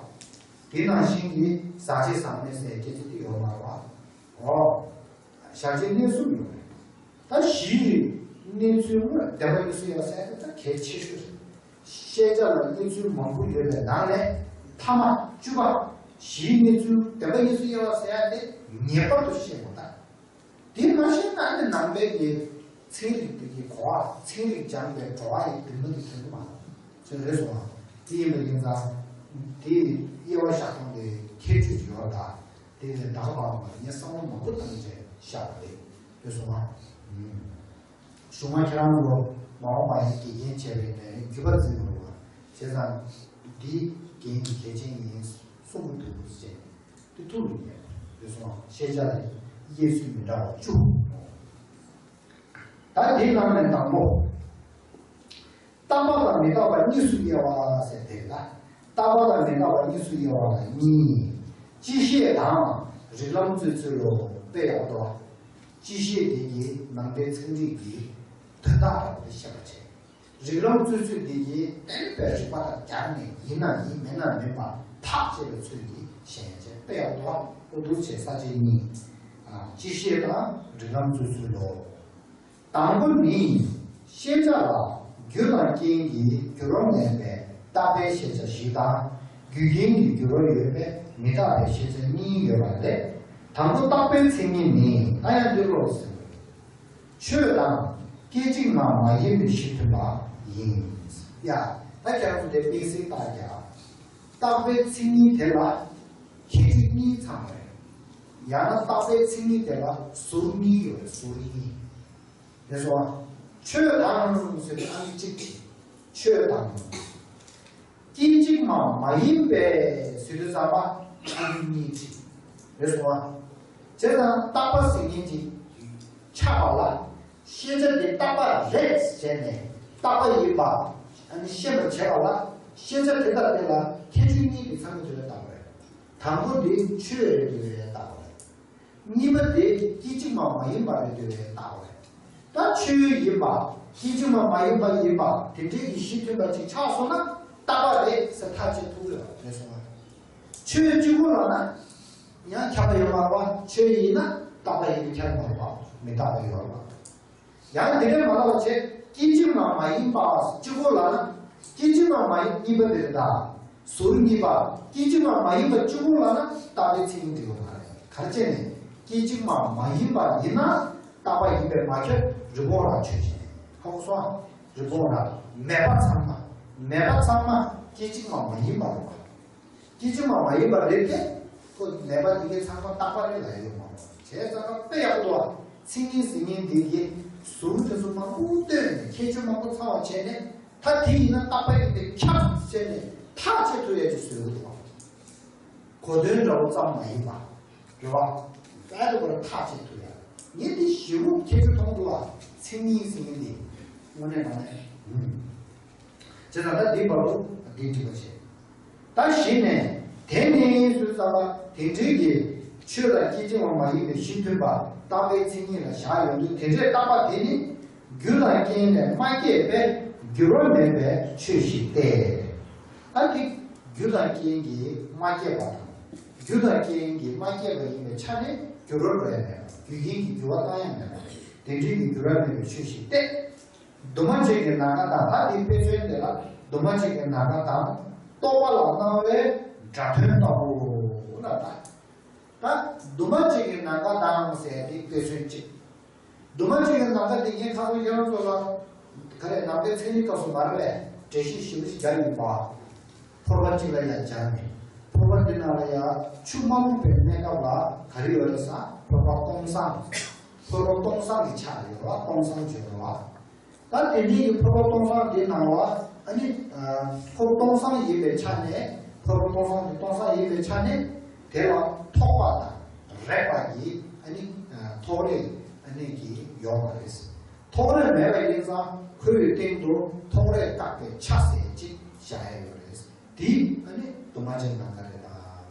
དེ་ནང་བཞིན་གྱི་ཟག་བཅས་ཟག་མེད་ཟེར་སྐད་ཆ་དེ་ཡོད་མ་རེད་བ། འོ། གཞག་བྱའི་གནས་གསུམ་ཡོད་རེད། ད་གཞིའི་གནས་ཚུལ་དངོས་བདེན་པ་གཉིས་སུ་དབྱེ་བ་ཟེར་ཡ་དེ་ད་གལ་ཆེ་ཤོས་རེད། ཤེས་བྱ་ལ་གནས་ཚུལ་མང་པོ་ཡོད་པའི་ནང་ནས་མཐའ་མ་བཅུ་པ། གཞིའི་གནས་ཚུལ་བདེན་པ་གཉིས་སུ་དབྱེ་བ་ཟེར་ཡ་དེ་ ངེས་པར་དུ་ཤེས་དགོས་ད། དེ་མ་ཤེས་ན་ནི་ནང་པའི་གི་ཚན་རིག་དེ་གི་གོ་བ། ཚན་རིག་སྦྱངས་པའི་བྲོ་བ་ཡི་དེ་མི་དེ་ཐོན་གི་མ་རེད། ཅེས་རེད་སོང་བ། དེ་ཡིན་པ་ཡིན་ཙང་། དེ་དབྱེ་བ་བཞག་སྟངས་དེ་ཁྱད་ཆོས་ཅིག་ཡོད་ད། དེ་ནས་ད་ག་བར་མ་ངས་བསམ་བློ་མང་པོ་བཏང་བྱས་བཞག་པ་རེད། རེད་སོང་བ། གཞུང་མ་ཁྱེད་རང་ཚོ་མ་འོངས་པ་ཡི་དགེ་རྒན་བྱས་པའི་ནས་རྒྱུད་པ་འཛིན་དགོས་པ། བྱས་ཙང་འདི་རྒན་གྱི་གལ་ཆེན་ཡིན་གསུང་གི་འདུག་ཟེར་ནས་དེ་ཐུགས་ལ་ངེས་རེད་སོང་། ཤེས་བྱ་ལ་དབྱེ་ཚུལ་མི་འདྲ་བ་བཅུ། ད་འདིའི་ནང་ནས་དང་པོ། རྟག་པ་དང་མི་རྟག་པ་གཉིས་སུ་དབྱེ་བ་ཟེར་དེ་ལ། རྟག་པ་དང་མི་རྟག་པ་གཉིས་སུ་དབྱེ་བ་ལ་གཉིས། སྤྱི་བཤད་དང་རིགས་ལམ་རྩོད་ཚུལ་ལོ། དཔེ་ཡག་པོ་འདུག་སྤྱི་བཤད་དེ་གི་ནང་པའི་ཚན་རིག་གི་དོན་དག་ར་བ་དེ་བཤད་པ་བྱས། རིགས་ལམ་རྩོད་ཚུལ་དེ་གི་གཏན་དཔེ་རིགས་པ་དང་སྦྱར་ནས་ཡིན་ན་ཡིན་མིན་ན་མིན་པ་ཐག་བཅད་པའི་ཚུལ་གྱིས་བཤད་ཡ་བྱས། དཔེ་ཡག་པོ་འདུག་འོ་འདུག་བྱས་ས་བཅད་གཉིས། སྤྱི་བཤད་དང་རིགས་ལམ་རྩོད་ཚུལ་ལོ། དང་པོ་ནི། ཤེས་བྱ་ལ་རྒྱུ་དང་རྐྱེན་གྱི་འགྱུར་བ་མེད་པའི་རྟག་པའི་ཤེས་བྱ་བཞི་དང་། རྒྱུ་རྐྱེན་གྱི་འགྱུར་བ་ཡོད་པའི་མི་རྟག་པའི་ཤེས་བྱ་གཉིས་ཡོད་པ་ལས། དང་པོ་རྟག་པའི་མཚན་ཉིད་ནི། ད་ཡང་འདི་ཀློག་ཟེར། ཆོས་དང་སྐད་ཅིག་མ་མ་ཡིན་པའི་གཞི་མཐུན་པ་ཡིན། ཡ། ད་ཁྱེད་རང་ཚོ་དེ་དམིགས་བསལ་བལྟ་རྒྱུ། རྟག་པའི་མཚན་ཉིད་དེ་ལ་ཁྱད་ཆོས་གཉིས་ཚང་བ་རེད། ཡང་ན་རྟག་པའི་མཚན་ཉིད་དེ་ལ་ཟུར་གཉིས་ཡོད་རེད། ཟུར་གཉིས། རེད་སོང་ཨ། ཆོས་དང་ཟེར་དུས་ཨ་ནི་གཅིག་བྱས། ཆོས་དང་། སྐད་ཅིག་མ་མ་ཡིན་པའི་ཟེར་དུས་ཙམ་པ་ཨ་ནི་གཉིས་བྱས། རེད་སོང་ཨ། བྱས་ཙང་རྟག་པ་ཟེར་མཁན་ཅིག་ཆགས་པ་ལ། ཤེས་བྱ་དེ་རྟག་པ་རེད་ཟེར་ནས་རྟག་པ་ཡིན་པ་ཨ་ནི་ཤེས་པར་བྱེད་པ་ལ། ཤེས་བྱ་དེ་དང་དེ་ལ་ཁྱད་ཆོས་གཉིས་ཀྱི་ཚང་མ་དེ་ལ་རྟག་པ་རེད། དང་པོ་དེ་ཆོས་རེད་དེ་རྟག་པ་རེད། གཉིས་པ་དེ་སྐད་ཅིག་མ་མ་ཡིན་པ་རེད་དེ་རྟག་པ་རེད། ད་ཆོས་ཡིན་པ། སྐད་ཅིག་མ་མ་ཡིན་པ་ཡིན་པ་དེ་འདྲའི་གི་གཞི་མཐུན་པ་ཅིག་ཆགས་སོང་ན་རྟག་པ་རེད་ཟེར་ཐག་བཅད་ཐུབ་ཡོད་རེད་སོང་བ། ཆོས་གཅིག་པུ་ལ་ན་ཡང་ཁྱབ་པ་ཡོད་མ་རེད་པ། ཆོས་ཡིན་ན་རྟག་པ་ཡིན་ཁྱབ་མ་རེད་པ། མི་རྟག་པ་ཡོད་རེད་པ། ཡང་དེ་ནས་མ་ལབ་བྱས་སྐད་ཅིག་མ་མ་ཡིན་པ་གཅིག་པོ་ལབ་ན། སྐད་ཅིག་མ་མ་ཡིན་གཉིས་པ་དེ་རེད་ད། ཟུར་གཉིས་པ། སྐད་ཅིག་མ་མ་ཡིན་པ་གཅིག་པོ་ལབ་ན་རྟག་པའི་མཚན་ཉིད་འགྲིག་གི་མ་རེད། ག་རེ་བྱས་ནས་སྐད་ཅིག་མ་མ་ཡིན་པ་ཡིན་ན་རྟག་པ་ཡིན་པས་མ་ཁྱབ། རི་བོང་རྭ་ཆོས་ཅན། ཧ་གོ་སོང་ཨ། རི་བོང་རྭ་མེད་པ་ཚང་མ། མེད་པ་ཚང་མ་སྐད་ཅིག་མ་མ་ཡིན་པ་རེད་པ། སྐད་ཅིག་མ་མ་ཡིན་པ་རེད་དེ། ཁོ་མེད་པ་དེ་གའི་ཚང་མ་རྟག་པ་རེད་ལབ་ཡོད་མ་རེད། བྱས་ཙང་དཔེ་ཡག་པོ་འདུག་ཨ། མཚན་ཉིད་ཟེར་མཁན་འདི་གི་ཟུར་དེ་ཚོ་མང་པོ་བཏོན་ནས་ཁྱད་ཆོས་མང་པོ་ཚང་བ་བྱས་ནས། ད་དེ་ཡིན་ན་རྟག་པ་ཡིན་པས་ཁྱབ་བྱས་ནས་ཐག་བཅད་ཐུབ་ཡ་ཅིག་བཟོས་ཡོད་འདུག་ཨ། གོ་དོན་འདྲ་བོ་ཙམ་མ་ཡིན་པ། རེད་བ། ད་དེ་བར་ཐག་བཅད་ཐུབ་ཡ། ངས་འདི་ཞེ་པོ་ཁྱད་ཆོས་མཐོང་འདུག་ཨ། མཚན་ཉིད་ཟེར་མཁན་འདི། དངོས་གནས་དྲང་གནས། ཨུམ། བྱས་ཙང་ད་འདི་བར་དུ་འདི་འགྲིག་པ་བྱས། ད་གཞི་ནས་དེ་ནི་ཟུར་ཙམ་པ་དེ་འདྲའི་གི་ཆོས་ལ་སྐད་ཅིག་མ་མ་ཡིན་པའི་གཞི་མཐུན་པ་རྟག་པའི་མཚན་ཉིད་ལ་བཞག་ཡོང་དུས། དེ་འདྲའི་རྟག་པ་དེ་ནི་རྒྱུ་དང་རྐྱེན་ལས་མ་སྐྱེས་པས་འགྱུར་བ་མེད་པའི་ཆོས་ཤིག་སྟེ། ཨ་ནི་རྒྱུ་དང་རྐྱེན་གྱིས་མ་སྐྱེས་པ་དང་། རྒྱུ་དང་རྐྱེན་གྱིས་མ་སྐྱེས་པ་ཡིན་པའི་ཆ་ནས་འགྱུར་བ་འགྲོ་ཡ་མེད་པ། རྒྱུ་རྐྱེན་གྱིས་འགྱུར་བ་བཏང་ཡ་མེད་པ། དེ་འདྲའི་གི་འགྱུར་བ་མེད་པའི་ཆོས་ཤིག་སྟེ། འདུས་མ་བྱས་ཀྱི་ནམ་མཁའ་དང་། ད་འདི་དཔེ་མཚོན་དེ་ལ་འདུས་མ་བྱས་ཀྱི་ནམ་མཁའ་དང་རྟོག་པ་ལ་སྣང་བའི་སྒྲ་དོན་ལྟ་བུ་ལ། ད་ད་འདུས་མ་བྱས་ཀྱི་ནམ་མཁའ་དང་ཟེར་དེ་དཔེ་མཚོན་གཅིག་འདུས་མ་བྱས་ཀྱི་ནམ་མཁའ་དེ་ངས་ཁ་སང་ཁྱེད་རང་ཚོ་ལ་ག་རེ་ནམ་མཁའི་མཚན་ཉིད་སྐབས་སུ་མ་རེད་པས། འགྲེལ་བཤད་ཞིབ་པོ་ཞིག་རྒྱག་ཡོད་པ། ཕོར་པ་གཅིག་ལ་ཡ་སྦྱར་ནས། ཕོར་པ་འདི་ནང་ལ་ཡ་ཆུ་མ་བླུགས་པའི་གནས་སྐབས་ལ་ག་རེ་ཡོད་རེད་ཟེར་ན། ཕོར་པ་སྟོང་སང་། ཕོར་པ་སྟོང་སང་གི་ཆ་ཡོད་པ། སྟོང་སང་བརྗོད་པ། ད་དེ་འདྲའི་གི་ཕོར་པ་སྟོང་སང་དེ་ནང་ལ་ཨ་ནི། ཨ། ཕོར་པ་སྟོང་སང་ཡིན་པའི་ཆ་ནས། ཕོར་པ་སྟོང་སང་དེ་སྟོང་སང་ཡིན་པའི་ཆ་ནས། དེ་ལ་ཐོགས་པ་དང་རེག་པ་གི་ཨ་ནི། ཨ། ཐོགས་རེག་ཨ་ནི་གི་ཡོད་མ་རེད། ཐོགས་རེག་མེད་པ་ཡིན་ཙང་ཁོའི་སྟེང་དུ་ཐོགས་རེག་བཀག་པའི་ཆ་ཟེར་ཅིག་བཞག་ཡ་ཡོད་རེད། དེ་ཨ་ནི་འདུས་མ་བྱས་ནམ་མཁའ་རེད་ད་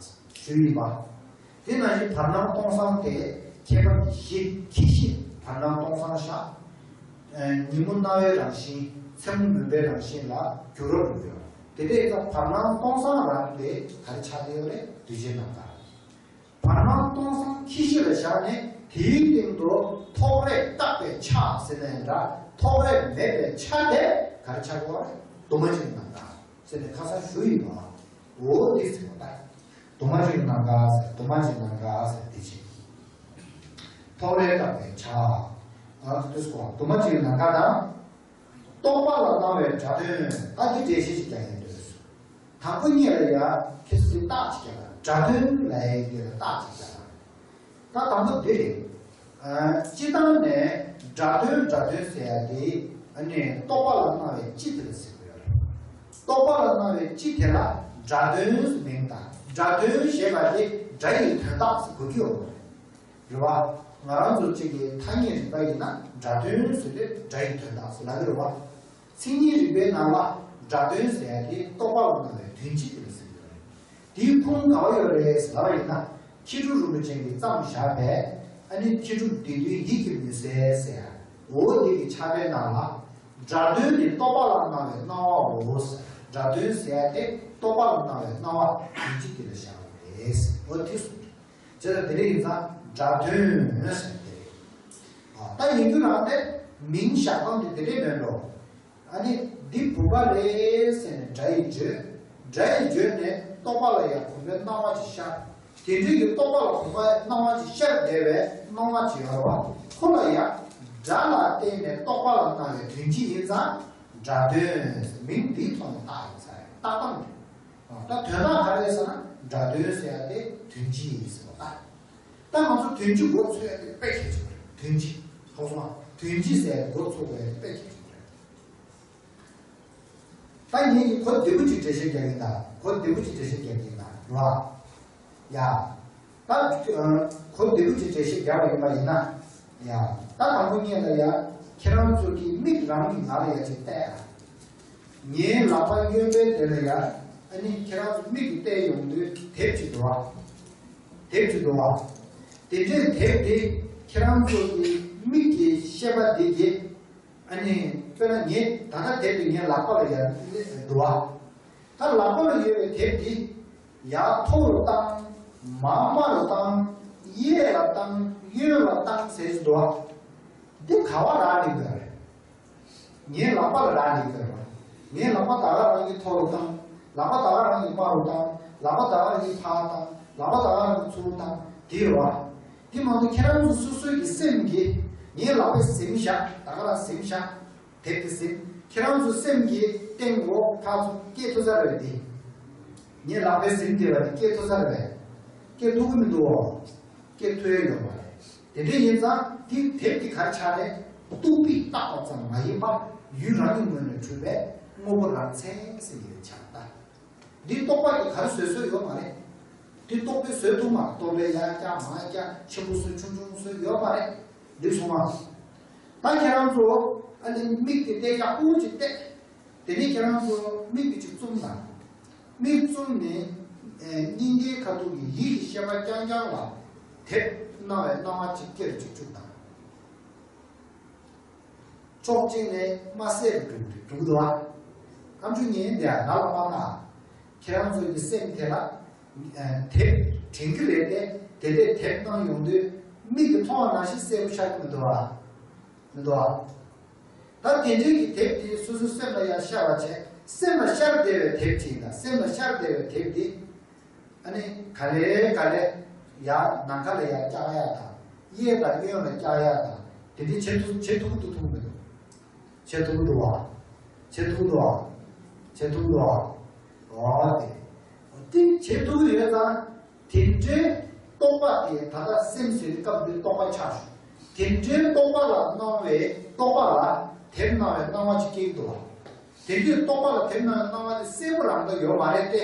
ཞུས་ཡིན་པ། དེ་ནང་བཞིན་བར་སྣང་སྟོང་སང་དེ་ཁྱད་པར་གྱི་གཞི་ཁྱད་གཞི་བར་སྣང་སྟོང་སང་བཞག་ཨ། ཉིན་མོ་སྣང་བའི་རང་བཞིན། མཚན་མོ་མུན་པའི་རང་བཞིན་ལ་འགྱུར་བ་འགྲོ་གི་ཡོད། དེ་འདྲ་ཡིན་ཙང་བར་སྣང་སྟོང་སང་རང་དེ་ག་རེ་ཆགས་བསྡད་ཡོད་རེད། འདུས་བྱས་ནམ་མཁའ། བར་སྣང་སྟོང་སང་ཁྱད་གཞི་ལ་བཞག་ནས་དེའི་སྟེང་དུ་ཐོགས་རེག་བཀག་པའི་ཆ་ཟེར་ན་ཡང་འདྲ། ཐོགས་རེག་མེད་པའི་ཆ་དེ་ག་རེ་ཆགས་ཀྱི་ཡོད་རེད། འདུས་མ་བྱས་ནམ་མཁའ་ཟེར་ནས་ཁ་སང་ཞུས་ཡིན་པ། འོ་དེ་ཟེར་བ་ད། འདུས་མ་བྱས་ནམ་མཁའ་ཟེར། འདུས་མ་བྱས་ནམ་མཁའ་ཟེར་དེ་བྱས། ཐོགས་རེག་བཏགས་པའི་ཆ། ཨ་དུས་སུ་དུ་མ་གཅིག་ནམ་མཁའ་དང་། རྟོག་པ་ལ་སྣང་བའི་སྒྲ་དོན། ད་འདི་འགྲེལ་བཤད་ཅིག་རྒྱག་ཡིན་འདོད། དང་པོ་གཉིས་ལ་ཡ་ཁྱེད་ཚོས་རྟགས་ཅིག་རྒྱག་ན་སྒྲ་དོན་ལ་ཡ་འདི་ལ་རྟགས་ཅིག་རྒྱག་ན། ད་དང་པོ་འདི་རེད། ཨ་སྤྱི་བཏང་ནས་སྒྲ་དོན་སྒྲ་དོན་ཟེར་ཡ་དེ་ཨ་ནི་རྟོག་པ་ལ་སྣང་བའི་སྤྱི་དེ་ལ་ཟེར་དགོས་ཡ་རེད། རྟོག་པ་ལ་སྣང་བའི་སྤྱི་དེ་ལ་སྒྲ་དོན་ཟེར་མིང་དང་སྒྲ་དོན་ཞེས་པ་དེ་སྒྲ་ཡི་དོན་རྟགས་ཟེར་དགོས་ཀྱི་ཡོད་རེད། རེད་བ། ང་རང་ཚོ་གཅིག་གི་ཐ་སྙད་རིག་པ་ཡིན་ན་སྒྲ་དོན་ཟེར་ཏེ་སྒྲ་ཡི་དོན་དག་ཟེར་ལབ་ཀྱི་རེད་བ། མཚན་ཉིད་རིག་པའི་ནང་ལ་སྒྲ་དོན་ཟེར་ཡ་དེ་རྟོག་པ་ལ་སྣང་བའི་དོན་སྤྱི་དེ་ལ་ཟེར་གྱི་རེད། དེའི་ཁུངས་ག་བ་ཡོད་རེད་ཟེར་ལབ་པ་ཡིན་ན། མཁས་གྲུབ་རིན་པོ་ཆེ་གིས་བརྩམས་བཞག་པའི་ཨ་ནི་མཁས་གྲུབ་སྡེ་བདུན་ཡིད་ཀྱི་མུན་སེལ་ཟེར་ཡ། འོ་དེ་གི་ཕྱག་དཔེའི་ནང་ལ། སྒྲ་དོན་ནི་རྟོག་པ་ལ་སྣང་བའི་སྣང་བའོ། སྒྲ་དོན་ཟེར་ཡ་དེ་རྟོག་པ་ལ་སྣང་བའི་སྣང་བ་དོན་སྤྱི་དེ་ལ་བཞག་པ་རེད། འོ་དེ་གསུངས། བྱས་ཙང་དེ་འདྲ་ཡིན་ཙང་སྒྲ་དོན་ཟེར་དེ་རེད། ཨ་ད་ཡིན་རྒྱུ་རང་དེ་མིང་བཞག་སྟངས་དེ་དེ་འདྲས་མིན་འགྲོ། ཨ་ནི་འདི་བུམ་པ་རེད་ཟེར་ནས་སྒྲ་ཡིས་བརྗོད། སྒྲ་ཡིས་བརྗོད་ནས་རྟོག་པ་ལ་ཡང་བུམ་པའི་སྣང་བ་ཅིག་ཤར། དེ་འདྲའི་གི་རྟོག་པ་ལ་བུམ་པའི་སྣང་བ་ཅིག་ཤར་བསྡད་པའི་སྣང་བ་ཅིག་ཡོད་རེད་བ། ཁོ་ལ་ཡང་སྒྲ་ལ་བརྟེན་ནས་རྟོག་པ་ལ་སྣང་བའི་དོན་སྤྱི་ཡིན་ཙང་སྒྲ་དོན་མིང་འདིའི་ཐོག་ནས་བཏགས་ཡིན་ས་རེད། བཏགས་སྟངས་རེད། ད་དོན་དག་ག་རེ་ཟེར་ན་སྒྲ་དོན་ཟེར་ཡ་དེ་དོན་སྤྱི་ཡིན་ཟེར་བ་ད། ད་ང་ཚོ་དོན་སྤྱི་མགོ་ཚོས་ཡ་དེ་དཔེ་གལ་ཆེན་པོ་རེད། དོན་སྤྱི། ཧོ་སོང་ང་། དོན་སྤྱི་ཟེར་ཡ་དེ་མགོ་ཚོས་དགོས་ཡ་དེ་དཔེ་གལ་ཆེན་པོ་རེད། ད་ངེད་ཀྱིས་གོ་བདེ་པོ་ཅིག་འགྲེལ་བཤད་རྒྱག་གིན་ད། གོ་བདེ་པོ་ཅིག་འགྲེལ་བཤད་རྒྱག་གིན་ད་ར། ཡ། ད་གོ་བདེ་པོ་ཅིག་འགྲེལ་བཤད་རྒྱག་པ་ཡིན་པ་ཡིན་ན། ཡ། ད་དང་པོ་ཉིད་ལ་ཡ། ཁྱེད་རང་ཚོ་གི་མིག་རང་གི་ངང་ལ་ཡ་ཅིག་བལྟས་ཨ། ངའི་ལག་པ་གཡོན་པའི་དེ་ལ་ཡ། ཨ་ནི་ཁྱེད་རང་ཚོ་མིག་གིས་བལྟས་ཡོང་དུས་དེབ་ཅིག་འདུག་ཨ། དེབ་ཅིག་འདུག་ཨ། དེ་འདྲའི་དེབ་དེ་ཁྱེད་རང་ཚོ་གི་མིག་གི་ཤེས་པ་དེ་གིས། ཨ་ནི། དཔེར་ན་ངས་ད་ལྟ་དེབ་དེ་ངའི་ལག་པ་ལ་ཡར་སླེབས་འདུག་བ། ད་ལག་པ་ལ་ཡོད་པའི་དེབ་འདི། ཡར་མཐོ་རུ་བཏང་། མར་དམའ་རུ་བཏང་། གཡས་ལ་བཏང་། གཡོན་ལ་བཏང་ཟེར་གྱི་འདུག་བ། འདི་ག་བ་རག་ལས་ཀྱི་རེད། ངའི་ལག་པ་ལ་རག་ལས་ཀྱི་རེད་བ། ངའི་ལག་པ་ད་ག་རང་གིས་མཐོ་རུ་བཏང་། ལག་པ་ད་ག་རང་གིས་དམའ་རུ་བཏང་། ལག་པ་ད་ག་རང་གིས་ཕར་བཏང་། ལག་པ་ད་ག་རང་གིས་ཚུར་བཏང་། དེ་རེད་བ། དེ་མ་གཏོགས་ཁྱེད་རང་ཚོ་སོ་སོའི་གི་སེམས་ཀྱིས་ངའི་ལག་པས་ཟིན་བཞག་ད་ག་རང་ཟིན་བཞག་དེབ་དེ་ཟིན། ཁྱེད་རང་ཚོ་སེམས་ཀྱི་སྟེང་འོག་ཕར་ཚུར་སྐྱེལ་ཐུབ་ས་རེད་དེ། ངའི་ལག་པས་ཟིན་བསྡད་པ་དེ་སྐྱེལ་ཐུབ་ས་རེད་པས། སྐྱེལ་ཐུབ་ཀྱི་མི་འདུག་ཨོ། སྐྱེལ་ཐུབ་ཡ་ཡོད་མ་རེད། དེ་འདྲ་ཡིན་ཙང་དེ་དེབ་དེ་ག་རེ་ཆགས་རེད། གཏུག་པས་བཏགས་པ་ཙམ་མ་ཡིན་པ་ཡུལ་རང་གི་ངོས་ནས་གྲུབ་པའི་དངོས་པོ་རང་མཚན་ཟེར་ཡོད་ཆགས་ད། འདི་རྟོག་པ་གིས་ག་རེ་བཟོས་བཟོས་ཡོད་མ་རེད། འདི་རྟོག་པས་བཟོས་ཐུབ་མ་རེད། རྟོག་པས་ཡར་བཀྱག་མར་བཀྱག་ཆེན་པོ་བཟོས་ཆུང་ཆུང་བཟོས་ཡོད་མ་རེད། འདི་སོང་ང་། ད་ཁྱེད་རང་ཚོ་ཨ་ནི་མིག་དེ་བལྟས་ཡག་པོ་ཅིག་བལྟས། དེ་ནས་ཁྱེད་རང་ཚོ་མིག་དེ་ཅིག་བཙུམ་དང་། མིག་བཙུམ་ནས་ཨེ་སྙིང་གའི་ཁ་ཐུག་གི་ཡིད་ཀྱི་ཤེས་པ་རྐྱང་རྐྱང་ལ་དེབ་སྣང་བའི་སྣང་བ་ཅིག་སྐྱེ་རུ་ཅིག་བཅུག་དང་། ཕྱོགས་གཅིག་ནས་དམར་སེར་རུ་འགྲོ་གི་འདུག་གམ། ཆུ་ཉིན་འདི་ང་ལ་མ་ལྟ། ཁྱེད་རང་ཚོ་གི་སེམས་དེ་ལ་ཨ་དེབ་དྲན་གྱི་རེད་དེ། དེ་དེ་དེབ་གནང་ཡོང་དུས་མིག་གིས་མཐོང་བ་ནང་བཞིན་གསལ་པོ་ཤར་གྱི་མི་འདུག་གམ། མི་འདུག་གམ། ད་དེ་འདྲའི་གི་དེབ་དེ་སོ་སོའི་སེམས་ལ་ཡར་ཤར་བ་བྱས། སེམས་ལ་ཤར་བསྡད་པའི་དེབ་ཅིག་ཡིན་ད། སེམས་ལ་ཤར་བསྡད་པའི་དེབ་དེ། ཨ་ནི་ག་ལེ་ག་ལེ་ཡར་ནམ་མཁའ་ལ་ཡར་བཀྱག་ཡག་དང་། གཡས་དང་གཡོན་ལ་བཀྱག་ཡག་དང་། དེ་འདྲའི་བྱེད་ཐུབ་བྱེད་ཐུབ་ཀྱི་འདུག་ཐུབ་མི་འདུག་བྱེད་ཐུབ་ཀྱི་འདུག་བ། བྱེད་ཐུབ་ཀྱི་འདུག་བ། བྱེད་ཐུབ་ཀྱི་འདུག་བ། འོ་དེ། དེ་བྱེད་ཐུབ་ཀྱི་ཡོད་ཙང་། དེ་འདྲའི་རྟོག་པ་དེ་ད་ལྟ་སེམས་ཟེར་བའི་སྐབས་འདིར་རྟོག་པ་ཆགས་བྱུང་། དེ་འདྲའི་རྟོག་པ་ལ་སྣང་བའི་རྟོག་པ་ལ་དེབ་སྣང་བའི་སྣང་བ་ཅིག་སྐྱེ་གི་འདུག་བ། དེ་དུས་རྟོག་པ་ལ་དེབ་སྣང་བའི་སྣང་བ་དེ་གསལ་པོ་རང་ད་ཡོད་མ་རེད་དེ།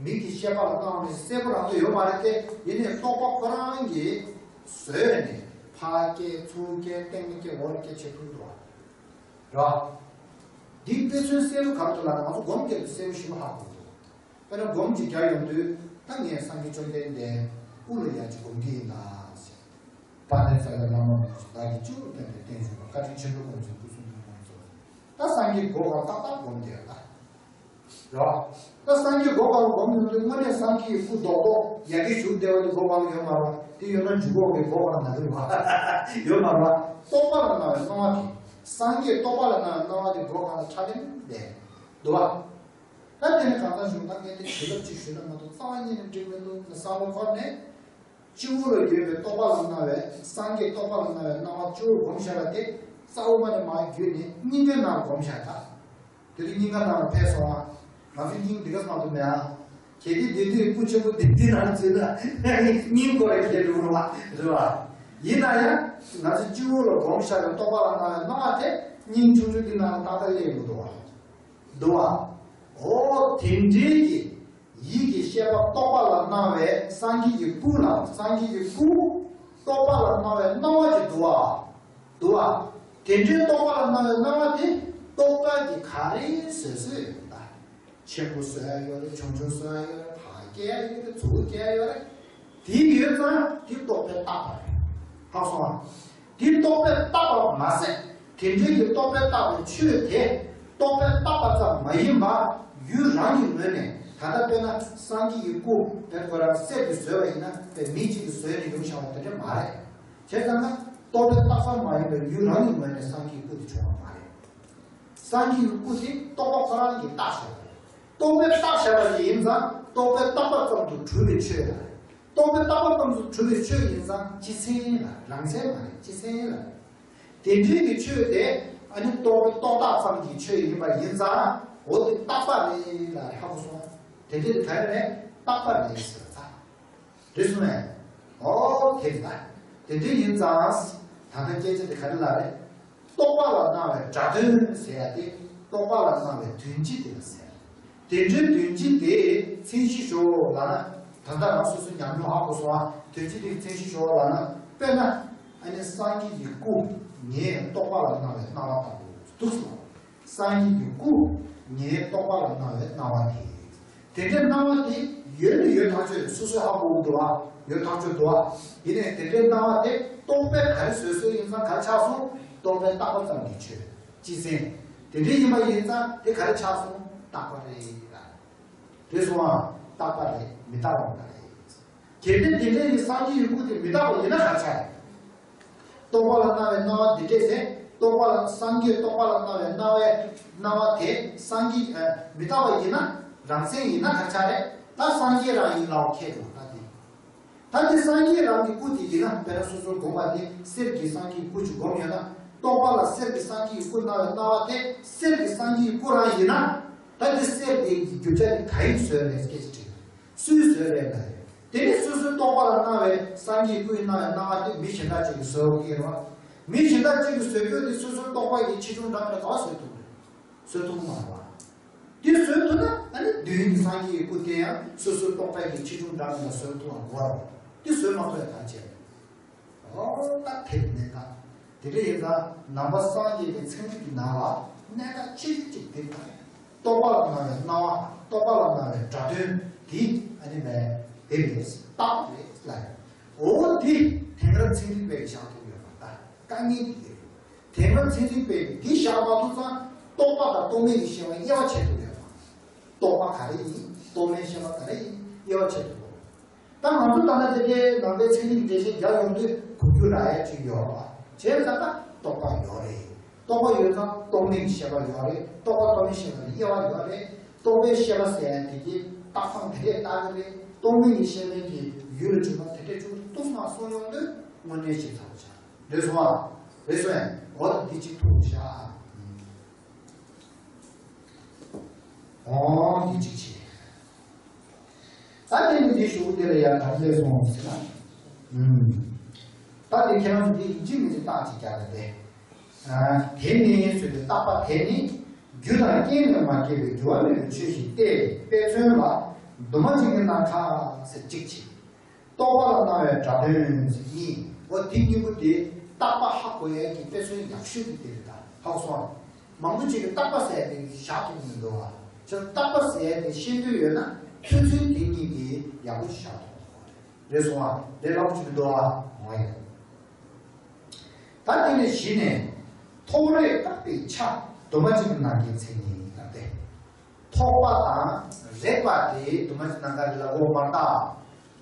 མིག་གི་ཤེས་པ་ལ་སྣང་བ་ནི་གསལ་པོ་རང་ད་ཡོད་མ་རེད་དེ། ཡིན་ནའི་རྟོག་པ་ཁོ་རང་གིས་བཟོས་ནས་ཕར་སྐྱེལ་ཚུར་སྐྱེལ་སྟེང་ནས་སྐྱེལ་འོག་ནས་སྐྱེལ་བྱེད་ཐུབ་འདུག་བ། རེད་བ། འདིའི་དཔེ་མཚོན་གསལ་པོ་ག་རེ་འདུག་ལབ་ན། ང་ཚོ་སྒོམ་རྒྱག་དུས་གསལ་པོ་ཞེ་པོ་ཧ་གོ་འདུག་དཔེར་ན་སྒོམ་ཅིག་རྒྱག་ཡོང་དུས། ད་ངས་སངས་རྒྱས་བཅོམ་ལྡན་འདས་དབུ་ལ་ཡར་ཅིག་སྒོམ་གྱི་ཡིན་ད་ཟེར། དཔལ་ལྡན་རྩ་བའི་བླ་མ་རིན་པོ་ཆེ་བདག་གིས་སྤྱི་བོར་བསྟན་པའི་བསྟན་བཅོས་པ། བཀའ་དྲིན་ཆེན་པོའི་དབང་ཕྱུག་སྐུ་གསུང་ཐུགས་དམ་པ་རྫོགས། ད་སངས་རྒྱས་སྒོ་ཁར་ཏག་ཏག་སྒོམ་བསྡད་ཡོད་ད། རེད་བ། ད་སངས་རྒྱས་སྒོ་ཁར་སྒོམ་ཡོང་དུས་དངོས་གནས་སངས་རྒྱས་ཀྱི་སྐུ་མདོག་མདོག་ཡག་གེ་བཞུགས་བསྡད་པ་དེ་སྒོ་ཁར་ཡོད་མ་རེད་བ། དེ་ཡོད་ན་འཇུག་གོ་གི་སྒོ་ཁར་ན་གི་རེད་བ། ཡོད་མ་རེད་བ། རྟོག་པ་ལ་སྣང་བའི་སྣང་བ་དེ། སངས་རྒྱས་རྟོག་པ་ལ་སྣང་བའི་སྣང་བ་དེ་སྒོ་ཁར་ཁྲ་ལེམ་བསྡད་འདུག་བ། ད་དེ་ནི་གང་ལྟར་བྱུང་ད་ངས་དེ་བྱིན་རླབས་ཅིག་ཞུས་ན་མ་གཏོགས་རྩ་བ་ཉིད་ནས་འགྲིག་མི་འདུག་ན་བསམ་བློ་འཁོར་ནས། སྤྱི་བོ་ལ་ཡོད་པའི་རྟོག་པ་ལ་སྣང་བའི་སངས་རྒྱས་རྟོག་པ་ལ་སྣང་བའི་སྣང་བ་སྤྱི་བོར་སྒོམ་བཞག་པ་དེ་རྩ་བ་ནས་མར་བརྒྱུད་ནས་སྙིང་གའི་ནང་སྒོམ་བཞག་ད། དེ་རིང་སྙིང་ག་ནང་ལ་ཕེབས་སོང་ང་། ང་ཚོའི་སྙིང་འདི་ག་ཙམ་དུ་མེད་ཨ། གལ་ཏེ་བདེ་སྡུག་གི་སྐུ་ཆེན་པོ་འདི་འདི་ནང་འཛུལ་ན་སྙིང་ཁོ་ར་གལ་འགྲོ་བ་རེད་བ། ཡིན་ན་ཡང་ང་ཚོ་སྤྱི་བོ་ལ་སྒོམ་བཞག་པའི་རྟོག་པ་ལ་སྣང་བའི་སྣང་བ་དེ་སྙིང་ཆུང་ཆུང་འདི་ནང་ལ་ཏག་ཏག་སླེབས་ཡོང་འདུག་བ། འདུག་བ། འོ་དེ་འདྲའི་གི་ཡིད་ཀྱི་ཤེས་པ་རྟོག་པ་ལ་སྣང་བའི་སངས་རྒྱས་ཀྱི་སྐུ་ལ་སངས་རྒྱས་ཀྱི་སྐུ་རྟོག་པ་ལ་སྣང་བའི་སྣང་བ་ཅིག་འདུག་བ། འདུག་བ། དེ་འདྲའི་རྟོག་པ་ལ་སྣང་བའི་སྣང་བ་དེ་རྟོག་པ་གི་ག་རེ་བཟོས་བཟོས་ཡོད་པ། ཆེན་པོ་བཟོ་ཡ་ཡོད་རེད། ཆུང་ཆུང་བཟོ་ཡ་ཡོད་རེད། ཕར་སྐྱེལ་ཡ་ཡོད་རེད། ཚུར་སྐྱེལ་ཡ་ཡོད་རེད། དེ་ཡོད་ཙང་དེ་རྟོག་པས་བཏགས་པ་རེད། ཧ་སོང་ཨ། དེ་རྟོག་པས་བཏགས་པ་མ་ཟད་དེ་འདྲའི་གི་རྟོག་པས་བཏགས་པའི་ཆོས་དེ་རྟོག་པས་བཏགས་པ་ཙམ་མ་ཡིན་པར་ཡུལ་རང་གི་ངོས་ནས། ད་ལྟ་དཔེར་ན་སངས་རྒྱས་ཀྱི་སྐུ་དཔེར་ཁོ་རང་གསེར་གྱིས་བཟོས་པ་ཡིན་ན། དཔེ་མི་གཅིག་གིས་བཟོས་ནས་ཡོང་བཞག་པ་དེ་འདྲ་མ་རེད། བྱས་ཙང་ན་རྟོག་པས་བཏགས་པ་མ་ཡིན་པའི་ཡུལ་རང་གི་ངོས་ནས་སངས་རྒྱས་ཀྱི་སྐུ་དེ་བྱུང་བ་མ་རེད། སངས་རྒྱས་ཀྱི་སྐུ་དེ་རྟོག་པ་ཁོ་རང་གིས་བཏགས་བཞག་པ་རེད། རྟོག་པས་བཏགས་བཞག་པ་ཞིག་ཡིན་ཙང་རྟོག་པས་བཏགས་པ་ཙམ་དུ་གྲུབ་པའི་ཆོས་ལ། རྟོག་པས་བཏགས་པ་ཙམ་དུ་གྲུབ་པའི་ཆོས་ཡིན་ཙང་སྤྱི་མཚན་ལ། རང་མཚན་མ་རེད། སྤྱི་མཚན་ལ། དེ་འདྲའི་གི་ཆོས་དེ་ཨ་ནི་རྟོག་པས་རྟོག་བཏགས་ཙམ་གྱི་ཆོས་ཡིན་པ་ཡིན་ཙང་འོ་དེ་བཏགས་པ་རེད་ལ་རེད། ཧ་གོ་སོང་། དེ་འདྲའི་ག་རེ་རེད། བཏགས་པ་རེད་ཟེར་བ་ད། རེད་སོང་ངས། ཨོ་དེ་རེད་ད། དེ་འདྲ་ཡིན་ཙང་། ད་ལྟ་སྐད་ཆ་དེ་ག་རེ་ལབ་རེད། རྟོག་པ་ལ་སྣང་བའི་སྒྲ་དོན་ཟེར་ཡ་དེ་རྟོག་པ་ལ་སྣང་བའི་དོན་སྤྱི་དེ་ལ་ཟེར། དེ་འདྲའི་དོན་སྤྱི་དེ་མཚན་གཞི་ཞོག་ལབ་ན། ད་ལྟ་རང་སོ་སོའི་ཉམས་མྱོང་ཧ་གོ་སོང་ཨ། དོན་སྤྱི་དེ་མཚན་གཞི་ཞོག་ལབ་ན། དཔེར་ན། ཨ་ནི་སངས་རྒྱས་ཀྱི་སྐུ་ངའི་རྟོག་པ་ལ་སྣང་བའི་སྣང་བ་ལྟ་བུ་འདུག་སོང་། སངས་རྒྱས་ཀྱི་སྐུ་ངའི་རྟོག་པ་ལ་སྣང་བའི་སྣང་བ་དེ། དེ་འདྲའི་སྣང་བ་དེ་ཡོད་ནི་ཡོད་ཐག་ཆོད་རེད། སོ་སོའི་ཧ་གོ་གི་འདུག་བ། ཡོད་ཐག་ཆོད་འདུག་བ། ཡིན་ནའི་དེ་འདྲའི་སྣང་བ་དེ་རྟོག་པས་ག་རེ་བཟོས་བཟོས་ཡིན་ཙང་ག་རེ་ཆགས་སོང་། རྟོག་པས་བཏགས་པ་ཙམ་གྱི་ཆོས། སྤྱི་མཚན། དེ་འདྲའི་ཡིན་པ་ཡིན་ཙང་དེ་ག་རེ་ཆགས་སོང་། བཏགས་པ་རེད་ལ། རེད་སོང་ཨ། བཏགས་པ་རེད། མི་རྟག་པ་མ་རེད། གལ་ཏེ་དེ་འདྲའི་ནི་སངས་རྒྱས་ཀྱི་སྐུ་དེ་མི་རྟག་པ་ཡིན་ན་ག་རེ་ཆགས་རེད། རྟོག་པ་ལ་སྣང་བའི་སྣང་བ་འདི་འདྲས་ཟེར། རྟོག་པ་ལ་སངས་རྒྱས་རྟོག་པ་ལ་སྣང་བའི་སྣང་བའི་སྣང་བ་དེ་སངས་རྒྱས་ཨ། མི་རྟག་པ་ཡིན་ན། རང་མཚན་ཡིན་ན་ག་རེ་ཆགས་རེད། ད་སངས་རྒྱས་རང་ཡིན་ལབ་ཁྱད་འདུག་ད་དེ། ད་དེ་སངས་རྒྱས་རང་གི་སྐུ་དེ་ཡིན་ན། དཔེར་ན་སོ་སོར་དགོངས་པ་དེ་གསེར་གྱི་སངས་རྒྱས་ཀྱི་སྐུ་ཅིག་བསྒོམས་ཡོད་ན། རྟོག་པ་ལ་གསེར་གྱི་སངས་རྒྱས་ཀྱི་སྐུ་སྣང་བའི་སྣང་བ་དེ་གསེར་གྱི་སངས་རྒྱས་ཀྱི་སྐུ་རང་ཡིན་ན། ད་དེ་གསེར་དེ་གི་རྒྱུ་ཆ་དེ་ག་ཡིས་བཟོས་རེད་སྐད་ཆ་དྲིས། སུས་བཟོས་རེད་ལབ་རེད། དེ་ནི་སོ་སོའི་རྟོག་པ་ལ་སྣང་བའི་སངས་རྒྱས་སྐུའི་སྣང་བའི་སྣང་བ་དེ་མི་གཞན་དག་ཅིག་གིས་བཟོ་གི་རེད་བ། མི་གཞན་དག་ཅིག་གིས་བཟོ་རྒྱུ་དེ་སོ་སོའི་རྟོག་པ་ཡི་ཆེ་ཆུང་འདྲ་མིན་ལ་ག་བ་བཟོ་ཐུབ་རེད། བཟོ་ཐུབ་མ་རེད་བ། དེ་བཟོ་ཐུབ་ན་ཨ་ནི་མདུན་གྱི་སངས་རྒྱས་ཀྱི་སྐུ་དེ་ཡང་སོ་སོའི་རྟོག་པ་ཡི་ཆེ་ཆུང་འདྲ་མིན་ལ་བཟོ་ཐུབ་པ་དགོས་རེད། དེ་བཟོ་མ་ཐུབ་ཡ་ག་བྱས། ཨོ་ད་དེ་གནད་འགག་དེ་འདྲ་ཡིན་ཙང་ནང་པ་སངས་རྒྱས་ཀྱི་ཚན་རིག་གི་ནང་ལ་གནད་འགག་ཆེ་ཤོས་གཅིག་དེ་ད། རྟོག་པ་ལ་སྣང་བའི་སྣང་བ། རྟོག་པ་ལ་སྣང་བའི་སྒྲ་དོན་དེ་ཨ་ནི་མེད་དེ་རེད། རྟགས་རེད་ལབ་ཡོད། འོ་དེ་དེང་རབས་ཚན་རིག་པས་བཞག་ཐུབ་ཡོད་པ་ད་དཀའ་ངལ་དེ་རེད། དེང་རབས་ཚན་རིག་པས་འདི་བཞག་མ་ཐུབ་ཙང་རྟོག་པ་དང་རྟོག་མེད་ཀྱི་ཤེས་པ་དབྱེ་བ་ཕྱེ་ཐུབ་ཡོད་པ། རྟོག་པ་ག་རེ་ཡིན། རྟོག་མེད་ཤེས་པ་ག་རེ་ཡིན། དབྱེ་བ་ཕྱེ་ཐུབ་པ། ད་ང་ཚོ་ད་ལྟ་དེ་གའི་ནང་པའི་ཚན་རིག་འགྲེལ་བཤད་རྒྱག་ཡོང་དུས་གོ་རྒྱུ་རག་ཡ་ཅིག་ཡོད་རེད་བ། བྱས་ཙང་ད་རྟོག་པ་ཡོད་རེད། རྟོག་པ་ཡོད་ཙང་རྟོག་མེད་ཀྱི་ཤེས་པ་ཡོད་རེད། རྟོག་པ་རྟོག་མེད་ཤེས་པ་ལ་དབྱེ་བ་ཡོད་རེད། རྟོག་པའི་ཤེས་པ་ཟེར་ཡ་དེ་གའི་རྟགས་སམ་དེ་འདྲས་རྟགས་རེད། རྟོག་མེད་ཀྱི་ཤེས་པའི་གི་ཡུལ་ལ་གྲུབ་པ་དེ་འདྲས་བྱུང་སྟེ་རྟོགས་མ་སོང་ཡོང་དུས་དངོས་འབྲེལ་ཞིག་ཚར་བ་ཆགས། རེད་སོང་ཨ། རེད་སོང་ཨ། འོ་ད་འདི་གཅིག་ཐུག་བཞག་འོ་འདི་གཅིག་བྱས། ད་དེ་ནི་འདི་ཞུ་དེ་ལ་ཡང་ག་རེ་སླེབས་སོང་ཟེར་ན། ཨུམ། ད་དེ་ཁྱེད་རང་ཚོ་འདི་ཡིན་གཅིག་མིན་གཅིག་རྟགས་གཅིག་རྒྱག་ན་དེ། ཨ། དེ་ནི་ཟེར་དུས་རྟག་པ་དེ་ནི། རྒྱུ་དང་རྐྱེན་ལས་མ་སྐྱེས་པའི་འགྱུར་བ་མེད་པའི་ཆོས་ཤིག་སྟེ་དཔེ་མཚོན་ལ། འདུ་མ་བྱེད་ཀྱི་སྣང་གྲགས་ཟེར་གཅིག་བྱས། རྟོག་པ་ལ་སྣང་བའི་སྒྲ་དོན་ཟེར་གཉིས། འོ་དེ་གཉིས་པོ་དེ་རྟག་པ་ཧ་གོ་ཡས་ཀྱི་དཔེ་མཚོན་ཡག་ཤོས་དེ་དེ་རེད་ད། ཧ་གོ་སོང་ཨ། མང་པོ་ཅིག་གིས་རྟག་པ་ཟེར་ཡས་དེ་བཞག་ཐུབ་ཀྱི་མི་འདུག་ཨ། ཅིག་རྟག་པ་ཟེར་ཡས་དེ་ཤེས་འདོད་ཡོད་ན་ཚུལ་མཚོན་དེ་གཉིས་དེ་ཡག་པོ་ཞིག་བཞག་ཐུབ་ཀྱི་རེད། རེད་སོང་ཨ། དེ་ལབ་ཀྱི་མི་འདུག་ཨ། འོ་ཡ། ད་དེ་ནས་གཞི་ནས་ཐོགས་རེག་བཀག་པའི་ཆ་འདུ་མ་བྱེད་པའི་སྣང་གའི་མཚན་ཉིད་ལ་སྟེ། ཐོགས་པ་དང་རེག་པ་དེ་འདུ་མ་བྱེད་སྣང་ག་རེད་ལབ་དགོས་མ་རེད་ད།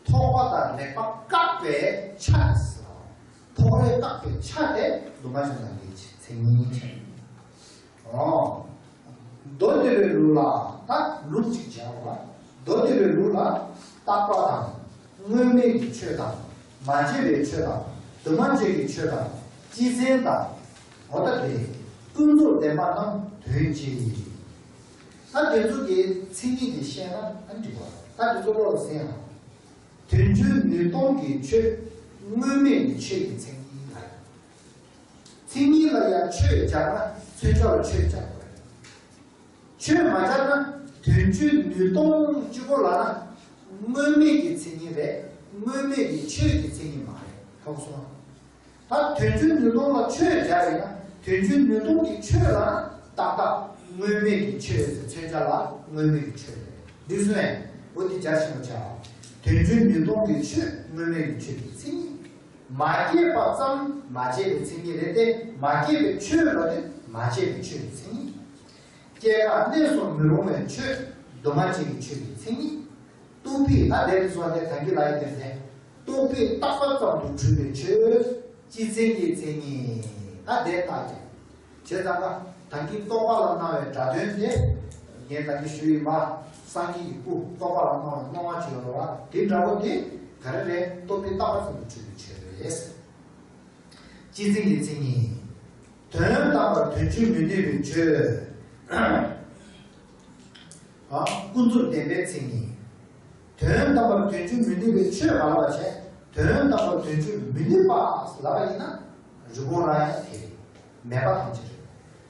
ཐོགས་པ་དང་རེག་པ་བཀག་པའི་ཆ་དེ་ཟེར་བ། ཐོགས་རེག་བཀག་པའི་ཆ་དེ་འདུ་མ་བྱེད་སྣང་གའི་མཚན་ཉིད་ཅན། འོ། མདོ་སྡེ་པའི་ལུགས་ལ་ད་ལུགས་གཅིག་བྱས་པ། མདོ་སྡེ་པའི་ལུགས་ལ་རྟག་པ་དང་དངོས་མེད་ཀྱི་ཆོས་དང་ མ་བརྗེད་པའི་ཆོས་དང་། འདུས་མ་བྱས་ཀྱི་ཆོས་དང་། སྤྱི་མཚན་དང་། འོ་ད་དེ། ཀུན་རྫོབ་བདེན་པ་རྣམས་དོན་གཅིག་ཡིན། ད་དེ་ཚོ་གི་མཚན་ཉིད་དེ་ཤེས་ན་ཨ་འགྲིག་པ། ད་དེ་ཚོ་བློ་ལ་ཟིན་ཡང་། དོན་བྱེད་ནུས་སྟོང་གི་ཆོས། དངོས་མེད་ཀྱི་ཆོས་ཀྱི་མཚན་ཉིད་ལ། མཚན་ཉིད་ལ་ཡང་ཆོས་སྦྱར་ན་མཚོན་བྱ་ལ་ཆོས་སྦྱར་དགོས། ཆོས་མ་སྦྱར་ན་དོན་བྱེད་ནུས་སྟོང་གཅིག་པོ་ལབ་ན་དངོས་མེད་ཀྱི་མཚན་ཉིད་རེད། དངོས་མེད་ཀྱི་ཆོས་ཀྱི་མཚན་ཉིད་མ་རེད། ཧ་གོ་སོང་ང་། ད་དོན་བྱེད་ནུས་སྟོང་ལ་ཆོས་སྦྱར་ཡིན་ན་དོན་བྱེད་ནུས་སྟོང་གི་ཆོས་ལ་ཏག་ཏག་དངོས་མེད་ཀྱི་ཆོས་ཟེར་མཚོན་བྱ་ལ་དངོས་མེད་ཀྱི་ཆོས་རེད། འདི་སོང་ངས་འོ་འདི་སྦྱར་ཤེས་པ་བྱ། དོན་བྱེད་ནུས་སྟོང་གི་ཆོས་དངོས་མེད་ཀྱི་ཆོས་ཀྱི་མཚན་ཉིད། མ་སྐྱེས་པ་ཙམ་མ་བྱས་པའི་མཚན་ཉིད་རེད་དེ། མ་སྐྱེས་པའི་ཆོས་ལ་ནི་མ་བྱས་པའི་ཆོས་ཀྱི་མཚན་ཉིད། སྐྱེ་འགག་གནས་སུ་མི་རུང་བའི་ཆོས། འདུས་མ་བྱས་ཀྱི་ཆོས་ཀྱི་མཚན་ཉིད། རྟོག་པས་ད་དེ་ལ་སོགས་ཏེ་གང་གི་ལ་ཡི་དེར་ཟེར། རྟོག་པས་བཏགས་པ་ཙམ་དུ་གྲུབ་པའི་ཆོས། སྤྱི་མཚན་གྱི་མཚན་ཉིད་ད་དེ་ལྟ་ཅི། བྱས་ཙང་ཀ་ད་གིན་རྟོག་པ་ལ་སྣང་བའི་སྒྲ་དོན་དེ། ངས་ད་གིན་ཞུས་ཡིན་པ། སངས་རྒྱས་ཀྱི་སྐུ་རྟོག་པ་ལ་སྣང་བའི་སྣང་བ་ཅིག་ཡོད་རེད་བ། དེ་འདྲ་པོ་དེ་ག་རེ་རེད། རྟོག་པས་བཏགས་པ་ཙམ་དུ་གྲུབ་པའི་ཆོས་རེད། སྤྱི་མཚན་གྱི་མཚན་ཉིད། དོན་དམ་པར་དོན་བྱེད་མི་ནུས་པའི་ཆོས། ཨ། ཀུན་རྫོབ་བདེན་པའི་མཚན་ཉིད། དོན་དམ་པར་དོན་བྱེད་མི་ནུས་པའི་ཆོས་མ་ལབ་པ་བྱས། དོན་དམ་པར་དོན་བྱེད་མི་ནུས་པ་ལབ་པ་ཡིན་ན། རི་བོང་རྭ་ཡང་དེ་རེད། མེད་པ་ཐམས་ཅད་རེད།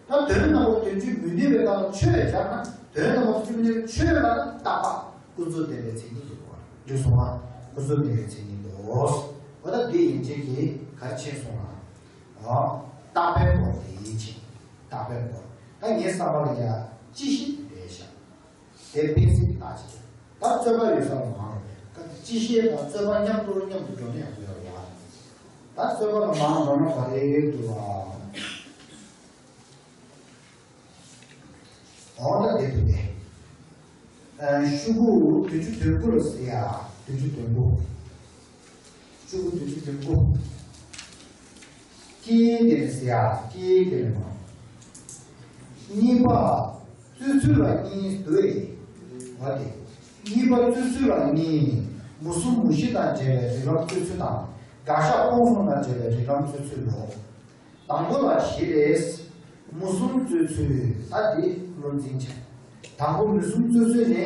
ད་དོན་དམ་པར་དོན་བྱེད་མི་ནུས་པའི་སྒང་ལ་ཆོས་སྦྱར་ན། དོན་དམ་པར་དོན་བྱེད་མི་ནུས་པའི་ཆོས་ལ་ན་རྟག་པ་ཀུན་རྫོབ་བདེན་པའི་མཚན་ཉིད་འདུག་གོ། འདུག་སོང་ང་། ཀུན་རྫོབ་བདེན་པའི་མཚན་ཉིད་འདུག་འོ་ད་འདི་ཡན་ཆད་ཀྱིས་ག་རེ་ཕྱིན་སོང་ང་། འོ། རྟག་པའི་སྐོར་དེ་ཕྱིན། རྟག་པའི་སྐོར། ད་ངའི་བསམ་པ་ལ་ཡ་སྤྱི་བཤད་རེད་ཤག་དེ་ཕན་སྲིད་ད་ཅི། ད་རྩོད་པ་ཡོད་ས་ལ་མང་རེད། སྤྱི་བཤད་དང་རྩོད་པ་མཉམ་དུ་མཉམ་དུ་འགྲོ་ནས་ཡང་ཡོད་རེད་བ། ད་རྩོད་པ་ལ་མང་འགྲོ་ན་ག་རེ་འདུག་བ། འོ་ད་དེ་འདུག་སྟེ། ཨ། ཤོག་གུ་བདུན་ཅུ་དོན་དགུ་ལ་ཟེར་ཡ། བདུན་ཅུ་དོན་དགུ། ཤོག་གུ་བདུན་ཅུ་དོན་དགུ། སྐྱེ་ཡི་དེ་ནས་ཟེར་ཡ། སྐྱེ་ཡི་དེ་ནས་མ། གཉིས་པ། རྩོད་ཚུལ་ལ་གཉིས་འདུ་བས། འོ་དེ། གཉིས་པ་རྩོད་ཚུལ་ལ་གཉིས། མུ་གསུམ་མུ་བཞི་དང་འབྲེལ་བའི་རིགས་ལམ་རྩོད་ཚུལ་དང་། དགག་བཞག་སྟོང་གསུམ་དང་འབྲེལ་བའི་རིགས་ལམ་རྩོད་ཚུལ་ལོ། དང་པོ་ལ་བཞི་རེད། མུ་གསུམ་རྩོད་ཚུལ་ད་འདི་བློ་འཛིན་བྱས། དང་པོ་མུ་གསུམ་རྩོད་ཚུལ་ནི།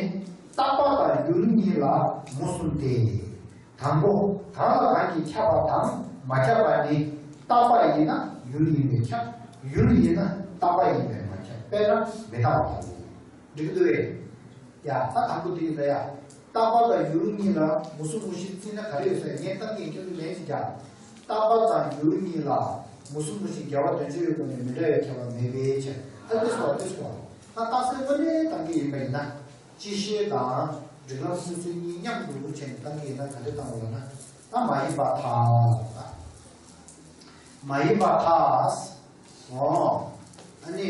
རྟག་པ་དང་ཡུལ་གཉིས་ལ་མུ་གསུམ་སྟེ། དང་པོ་གང་ལ་གང་གིས་ཁྱབ་པ་དང་མ་ཁྱབ་པ་ནི། རྟག་པ་ཡིན་ན་ཡུལ་ཡིན་པས་ཁྱབ། ཡུལ་ཡིན་ན་རྟག་པ་ཡིན་པས་མ་ཁྱབ། དཔེར་ན་མི་རྟག་པ་ལྟ་བུ། འགྲིག་གི་འདུག་གས། ཡ། ད་དང་པོ་དེ་ཡིན་ད་ཡ། རྟག་པ་དང་ཡུལ་གཉིས་ལ་མུ་གསུམ་མུ་བཞི་བརྩིས་ན་ག་རེ་ཡོད་ཟེར། ངས་གཏམ་གྱི་ཁྱོད་ཚོ་ལན་ཞིག་རྒྱག་རྟག་པ་དང་ཡུལ་གཉིས་ལ་མུ་གསུམ་མུ་བཞི་འགལ་བ་དོན་སྤྱི་ཡོད་དགོས་ནས་མི་འདྲ་བའི་ཁྱད་པར་མེད་པའི་ཕྱིར། ཨ་ཏི་སོ་ཏི་སོ། ད་རྟགས་གསལ་དངོས་གནས་གཏམ་གྱི་ཡིན་པ་ཡིན་ན། སྤྱི་བཤད་དང་རིགས་ལམ་སོ་སོའི་གཉིས་མཉམ་དུ་བྱས་ནས་གཏམ་གྱི་ཡིན་ན་ག་འདྲ་གཏམ་དགོས་ན། ད་མ་ཡིན་པར་ཐལ། མ་ཡིན་པར་ཐལ། འོ། ཨ་ནི།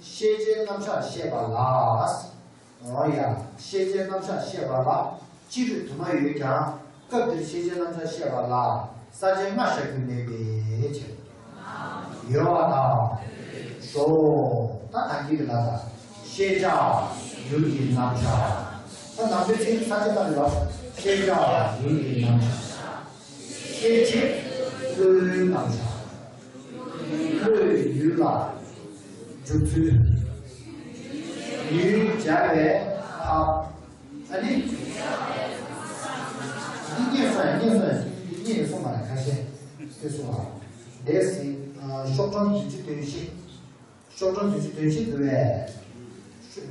ཤེས་བྱའི་རྣམ་གཞག་བཤད་པ་ལ། འོ་ཡ། ཤེས་བྱའི་རྣམ་གཞག་བཤད་པ་ལ། སྤྱིར་དུ་མ་ཡོད་ཀྱང་། སྐབས་འདིར་ཤེས་བྱའི་རྣམ་གཞག་བཤད་པ་ལ། ས་བཅད་ལྔ་བཞག་རྒྱུ་མེད་པའི་ཕྱིར། ཡོད་པར་ཐལ། ཞོག་ད་ད་གིན་གྱི་ལ་ད། ཤེས་བྱ་ཡུལ་གྱི་རྣམ་གཞག་ད་ནང་པའི་ཚིག་ས་བཅད་ལྟར་ལ། ཤེས་བྱ་ཡུལ་གྱི་རྣམ་གཞག་ཤེས་བྱེད་བློའི་རྣམ་གཞག་བློས་ཡུལ་ལ་འཇུག་ཚུལ། ཡུལ་སྦྱར་བའི་ཐབས། ཨ་ནི། འདི་རྙེད་སོང་ཡ། རྙེད་སོང་ཡ། འདི་རྙེད་སོང་མ་རེད། ཁ་ཤས་དེ་སོང་བ། འདས་ཟིན། ཤོག་གྲངས་བདུན་ཅུ་དོན་བཞི། ཤོག་གྲངས་བདུན་ཅུ་དོན་བཞི་འདུག་བས།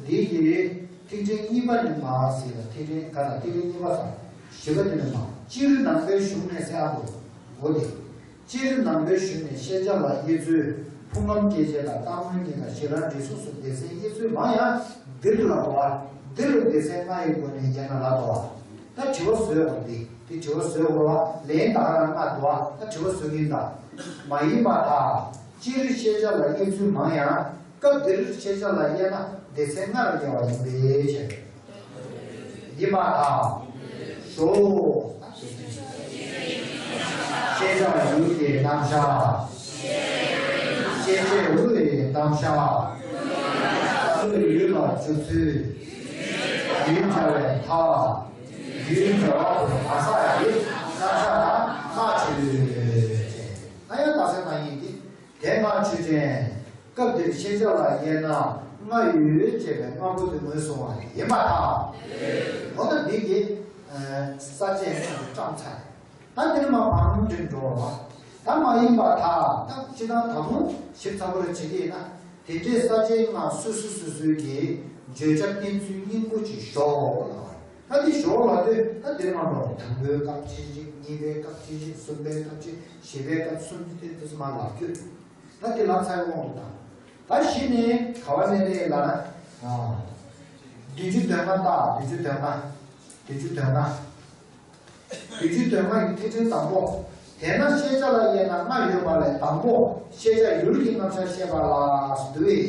འདི་གི་ཐིག་ཕྲེང་གཉིས་པ་ནས་མར་ཟེར་ལ། ཐིག་ཕྲེང་ག་ལ། ཐིག་ཕྲེང་གཉིས་པ་དང་བཞི་པ་དེ་ནས་མར། སྤྱིར་ནང་པའི་གཞུང་ནས་ཟེར་ཨ་འདུག་འོ་དེ། སྤྱིར་ནང་པའི་གཞུང་ནས་ཤེས་བྱ་ལ་དབྱེ་ཚུལ། ཕུང་ཁམས་སྐྱེ་མཆེད་དང་རྟག་དངོས་གཉིས་དང་གཞན་དབང་འབྲེལ་གཟུགས་སུ་སྡེ་ཚན་དབྱེ་ཚུལ་མང་ཡང་། འདིར་ལ་གོ་བ། འདིར་སྡེ་ཚན་ལྔ་ཡི་སྒོ་ནས་དབྱེ་ན་ལ་གོ་བ། ད་དྲི་བ་བཟོས་དགོས་འདི། དེ་དྲི་བ་བཟོས་དགོས་བ། ལན་ད་ག་རང་ལྔ་འདུག་བ། ད་དྲི་བ་བཟོ་གིན་ད། མ་ཡིན་པར་ཐལ། སྤྱིར་ཤེས་བྱ་ལ་དབྱེ་ཚུལ་མང་ཡང་། སྐབས་འདིར་ཤེས་བྱ་ལ་དབྱེ་ན་སྡེ་ཚན་ལྔ་ལ་དབྱེ་བ་ཡིན་པའི་ཕྱིར། ཡིན་པར་ཐལ། ཞོག་ཤེས་བྱ་ཡུལ་གྱི་རྣམ་གཞག་ཤེས་བྱེད་བློའི་རྣམ་གཞག་བློས་ཡུལ་ལ་འཇུག་ཚུལ། ཡུལ་སྦྱར་བའི་ཐབས། ཡུལ་སྦྱར་བ་པོ་ག་ས་ཡི་རྣམ་གཞག་དང་། སྔགས་ཆོས་ཅན། ཨ་ཡང་རྟགས་གསལ་མ་ཡིན་ཏེ། དེ་སྔགས་ཆོས་ཅན། སྐབས་འདིར་ཤེས་བྱ་ལ་དབྱེ་ན་སྔ་ཡོད་ཅེས་པའི་སྔ་པོ་དེ་ངོས་བཟུང་བ་ཡིན་པར་ཐལ། འོ་ན་འདི་གི་ས་བཅད་ནང་དུ་བཀྲམ་ཚར། ད་འདིར་མ་བང་དྲིན་འགྲོ་བ། ད་མ་ཡིན་པར་ཐལ། ད་སྤྱིར་བཏང་ད་དུང་ཞིབ་ཚགས་པོ་རེ་བྱེད་ཀྱི་ཡིན་ན། དེ་འདྲའི་ས་བཅད་ལྔ་སོ་སོ་སོ་སོའི་གི་བརྗོད་བྱ་བསྟན་ཚུལ་སྙིང་པོ་ཅིག་ཞོག་ལ། ད་འདི་ཞོག་ལ་དུས་ད་འདིར་མ་འགྲོ། དང་པོའི་སྐབས་ཅི་ཞིག་གཉིས་པའི་སྐབས་ཅི་ཞིག་གསུམ་པའི་སྐབས་ཅི། བཞི་པའི་སྐབས་གསུམ་ཅི་དེ་དུས་མ་ལབ་རྒྱུ། ད་འདི་ལབ་ཚར་དབང་དུ་བཏང་། ད་གཞི་ནས་ག་བ་ནས་ནས་ལ་ན། བདུན་ཅུ་དོན་ལྔ་ལྟ། བདུན་ཅུ་དོན་ལྔ། བདུན་ཅུ་དོན་ལྔ། བདུན་ཅུ་དོན་ལྔ་ཡི་ཐེག་ཆེན་དང་པོ། དེས་ན་ཤེས་བྱ་ལ་དབྱེ་ན་ལྔ་ཡོད་པ་ལས་དང་པོ་ཤེས་བྱ་ཡུལ་གྱི་རྣམ་གཞག་བཤད་པ་ལ་ཟེར་དུས།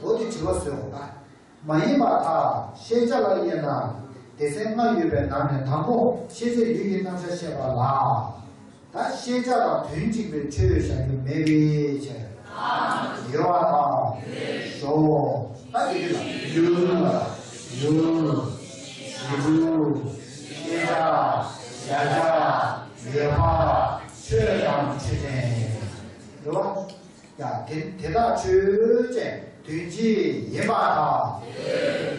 འོ་དེ་དྲི་བ་བཟོས་འོང་ད། མ་ཡིན་པར་ཐལ། ཤེས་བྱ་ལ་དབྱེ་ན་སྡེ་ཚན་ལྔ་ཡོད་པའི་ནང་ནས་དང་པོ་ཤེས་བྱ་ཡུལ་གྱི་རྣམ་གཞག་བཤད་པ་ལ། ད་ཤེས་བྱ་དང་དོན་གཅིག་པའི་ཆོས་བཞག་རྒྱུ་མེད་པའི་ཕྱིར། ཡོད་པར་ཐལ། ཞོག་ད་དེ་གི་ལ་ཡུལ་ལ་ཡུལ། གཞི་གྲུབ། ཤེས་བྱ། གཞལ་བྱ། ཡོད་པ། ཆོས་དང་ཆོས་ཅན། རེད་བ། ཡ་དེ་དེ་དག་ཆོས་ཅན། དོན་སྤྱི་ཡིན་པར་ཐལ།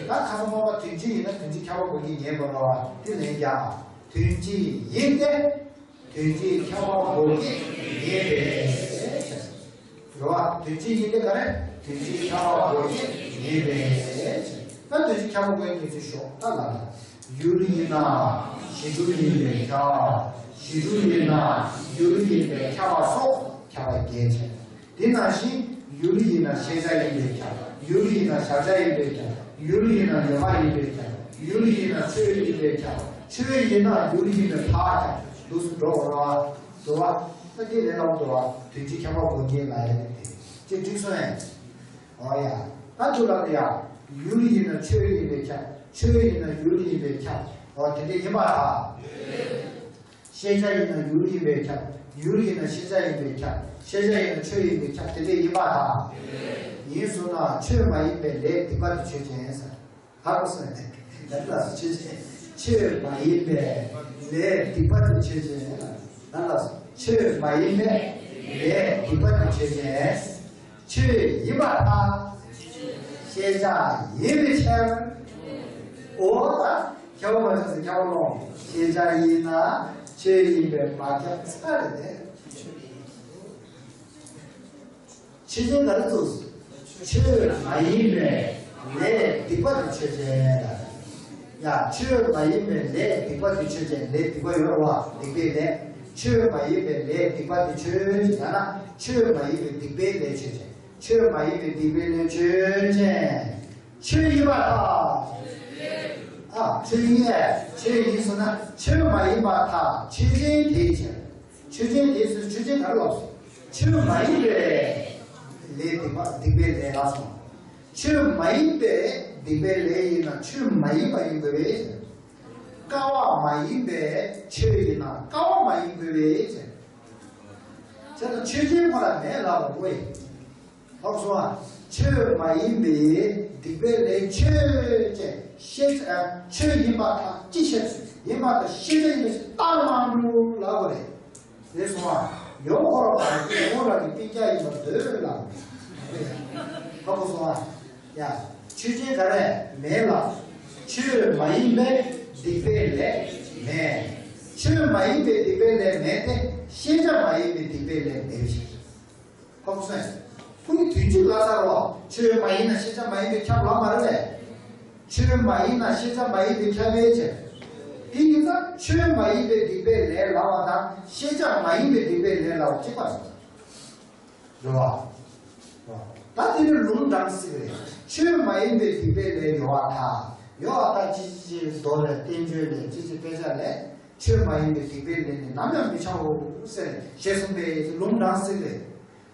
ད་ཁ་སང་མ་པ་དོན་སྤྱི་ཡིན་ན་དོན་སྤྱི་ཁྱབ་པ་དགོས་ཀྱི་ཉན་པ་རེད་བ། དེ་ལན་རྒྱག་དོན་སྤྱི་ཡིན་ཏེ། དོན་སྤྱི་ཁྱབ་པ་དགོས་ཀྱི་ཉན་པའི་ཕྱིར། རེད་བ། དོན་སྤྱི་ཡིན་ཏེ་ག་རེ། དོན་སྤྱི་ཁྱབ་པ་དགོས་ཀྱི་ཉན་པའི་ཕྱིར། ད་དོན་སྤྱི་ཁྱབ་པ་དགོས་ཉན་ཚུལ་ཞོག་ད་ལ་ལ། ཡུལ་ཡིན་ན་གཞི་གྲུབ་ཡིན་པས་ཁྱབ། གཞི་གྲུབ་ཡིན་ན་ཡུལ་ཡིན་པས་ཁྱབ་པ་སོགས་ཁྱབ་པ་རྒྱས་ཆེ། དེ་ནང་བཞིན་ཡུལ་ཡིན་ན་ཤེས་བྱ་ཡིན་པས་ཁྱབ། ཡུལ་ཡིན་ན་གཞལ་བྱ་ཡིན་པས་ཁྱབ། ཡུལ་ཡིན་ན་ཡོད་པ་ཡིན་པས་ཁྱབ། ཡུལ་ཡིན་ན་ཆོས་ཡིན་པས་ཁྱབ། ཆོས་ཡིན་ན་ཡུལ་ཡིན་པས་ཕར་ཁྱབ། འདུག་སེ་འགྲོ་བ་རེད་བ། འདུག་བ། ད་དེ་ལས་ལབ་འདུག་བ། དོན་སྤྱི་ཁྱབ་པ་དགོས་ཀྱི་ལ་ཡ་དེ་ཅེས་འགྲིག་སོང་ཡ། འོ་ཡ། ད་དུ་ལ་ཡ། ཡུལ་ཡིན་ན་ཆོས་ཡིན་པས་ཁྱབ། ཆོས་ཡིན་ན་ཡུལ་ཡིན་པས་ཁྱབ། འོ་དེ་འདྲ་ཡིན་པ་ལ། ཤེས་བྱ་ཡིན་ན་ཡུལ་ཡིན་པས་ཁྱབ། ཡུལ་ཡིན་ན་ཤེས་བྱ་ཡིན་པས་ཁྱབ། ཤེས་བྱ་ཡིན་ན་ཆོས་ཡིན་པས་ཁྱབ། དེ་འདྲ་ཡིན་པ་དང་། ཡིན་གསུངས་ན་ཆོས་མ་ཡིན་པའི་ལས་སྡིག་པ་དེ་ཆོས་ཅན་ཟེར། ཧ་གོ་སོང་ངས། ད་ལྟ་ཆོས་ཅན། ཆོས་མ་ཡིན་པའི་ལས་སྡིག་པ་དེ་ཆོས་ཅན། ད་ལྟ་ཆོས་མ་ཡིན་པའི་ལས་སྡིག་པ་དེ་ཆོས་ཅན། ཆོས་ཡིན་པར་ཐལ། ཤེས་བྱ་ཡིན་པའི་ཕྱིར། འོ་ད་ཁྱབ་པ་མ་ཆགས་སུ་ཁྱབ་པ་ལོང་། ཤེས་བྱ་ཡིན་ན་ཆོས་ཡིན་པས་མ་ཁྱབ་ཚར་རེད། ཆོས་ཅན་ག་རེ་ཚུགས། ཆོས་མ་ཡིན་པའི་ལས་སྡིག་པ་དེ་ཆོས་ཅན། ཡ་ཆོས་མ་ཡིན་པའི་ལས་སྡིག་པ་དེ་ཆོས་ཅན། ལས་སྡིག་པ་ཡོད་རེད་བ། སྡིག་པའི་ལས། ཆོས་མ་ཡིན་པའི་ལས་སྡིག་པ་དེ་ཆོས་ཅན། ཡང་ན་ཆོས་མ་ཡིན་པའི་སྡིག་པའི་ལས་ཆོས་ཅན། ཆོས་མ་ཡིན་པའི་སྡིག་པའི་ལས་ཆོས་ཅན། ཆོས་ཡིན་པར་ཐལ། ཨ་ཆོས་ཡིན་ཨེ། ཆོས་ཡིན་ཟེར་ན་ཆོས་མ་ཡིན་པར་ཐལ། ཆོས་ཅན་དེའི་ཕྱིར། ཆོས་ཅན་དེའི་ཕྱིར། ཆོས་ཅན་ག་རེ་ལབ་སོང་། ཆོས་མ་ཡིན་པའི་ལས་སྡིག་པ་སྡིག་པའི་ལས་ལབ་སོང་། ཆོས་མ་ཡིན་པའི་སྡིག་པའི་ལས་ཡིན་ན་ཆོས་མ་ཡིན་པ་ཡིན་དགོས་པས། ཀ་བ་མ་ཡིན་པའི་ཆོས་ཡིན་ན་ཀ་བ་མ་ཡིན་དགོས་པས། བྱས་ན་ཆོས་ཅན་ཁོ་ན་མེད་ལབ་པ་དགོས་ཡིན། ཧ་གོ་སོང་ཨ། ཆོས་མ་ཡིན་པའི་སྡིག་པའི་ལས་ཆོས་ཅན། ཤེས་ཨ་ཆོས་ཡིན་པར་ཐལ། ཅི་ཕྱིར་ཡིན་པར་ཐལ། ཤེས་བྱ་ཡིན་པའི་ཕྱིར་རྟགས་མང་དུ་ལབ་པ་རེད། རེད་སོང་ཨ། ཡོ་ཁོ་ར་བར་གྱི་ཁོ་ར་གི་སྤུན་ཀྱག་ཡིན་པར་འདོད་ལབ། ཧ་གོ་སོང་ཨ། ཡ། ཆོས་ཅན་ག་རེ་མེད་ལ། ཆོས་མ་ཡིན་པའི་སྡིག་པའི་ལས་མེད། ཆོས་མ་ཡིན་པའི་སྡིག་པའི་ལས་མེད་དེ། ཤེས་བྱ་མ་ཡིན་པའི་སྡིག་པའི་ལས་མེད་ཞིང་། ཧ་གོ་སོང་ངས། ཁོ་གི་དོན་གཅིག་ལ་ཚར་བ། ཆོས་མ་ཡིན་ན་ཤེས་བྱ་མ་ཡིན་པའི་ཁྱབ་ལ་མ་རེད་པས། ཆོས་མ་ཡིན་ན་ཤེས་བྱ་མ་ཡིན་པའི་ཁྱབ་པའི་ཕྱིར། དེ་ཡིན་ཙང་ཆོས་མ་ཡིན་པའི་སྡིག་པའི་ལས་ལ་བ་དང་ཤེས་བྱ་མ་ཡིན་པའི་སྡིག་པའི་ལས་ལ་བ་གཅིག་པ་རེད། རེད་བ། ད་དེ་ནི་ལུང་དྲངས་ཟིག་རེད། ཆོས་མ་ཡིན་པའི་སྡིག་པའི་ལས་ཡོད་པར་ཐལ། ཡོད་པར་ཐལ། ཅི་ཅི་མདོ་ལས་བསྟན་བཅོས་ལས་ཅི་ཅི་དཔེ་ཆ་ལས་ཆོས་མ་ཡིན་པའི་སྡིག་པའི་ལས་ནི་ནམ་ཡང་མི་བྱའོ་ཟེར་ཞེས་གསུངས་པའི་ལུང་དྲངས་ཟིག་རེད།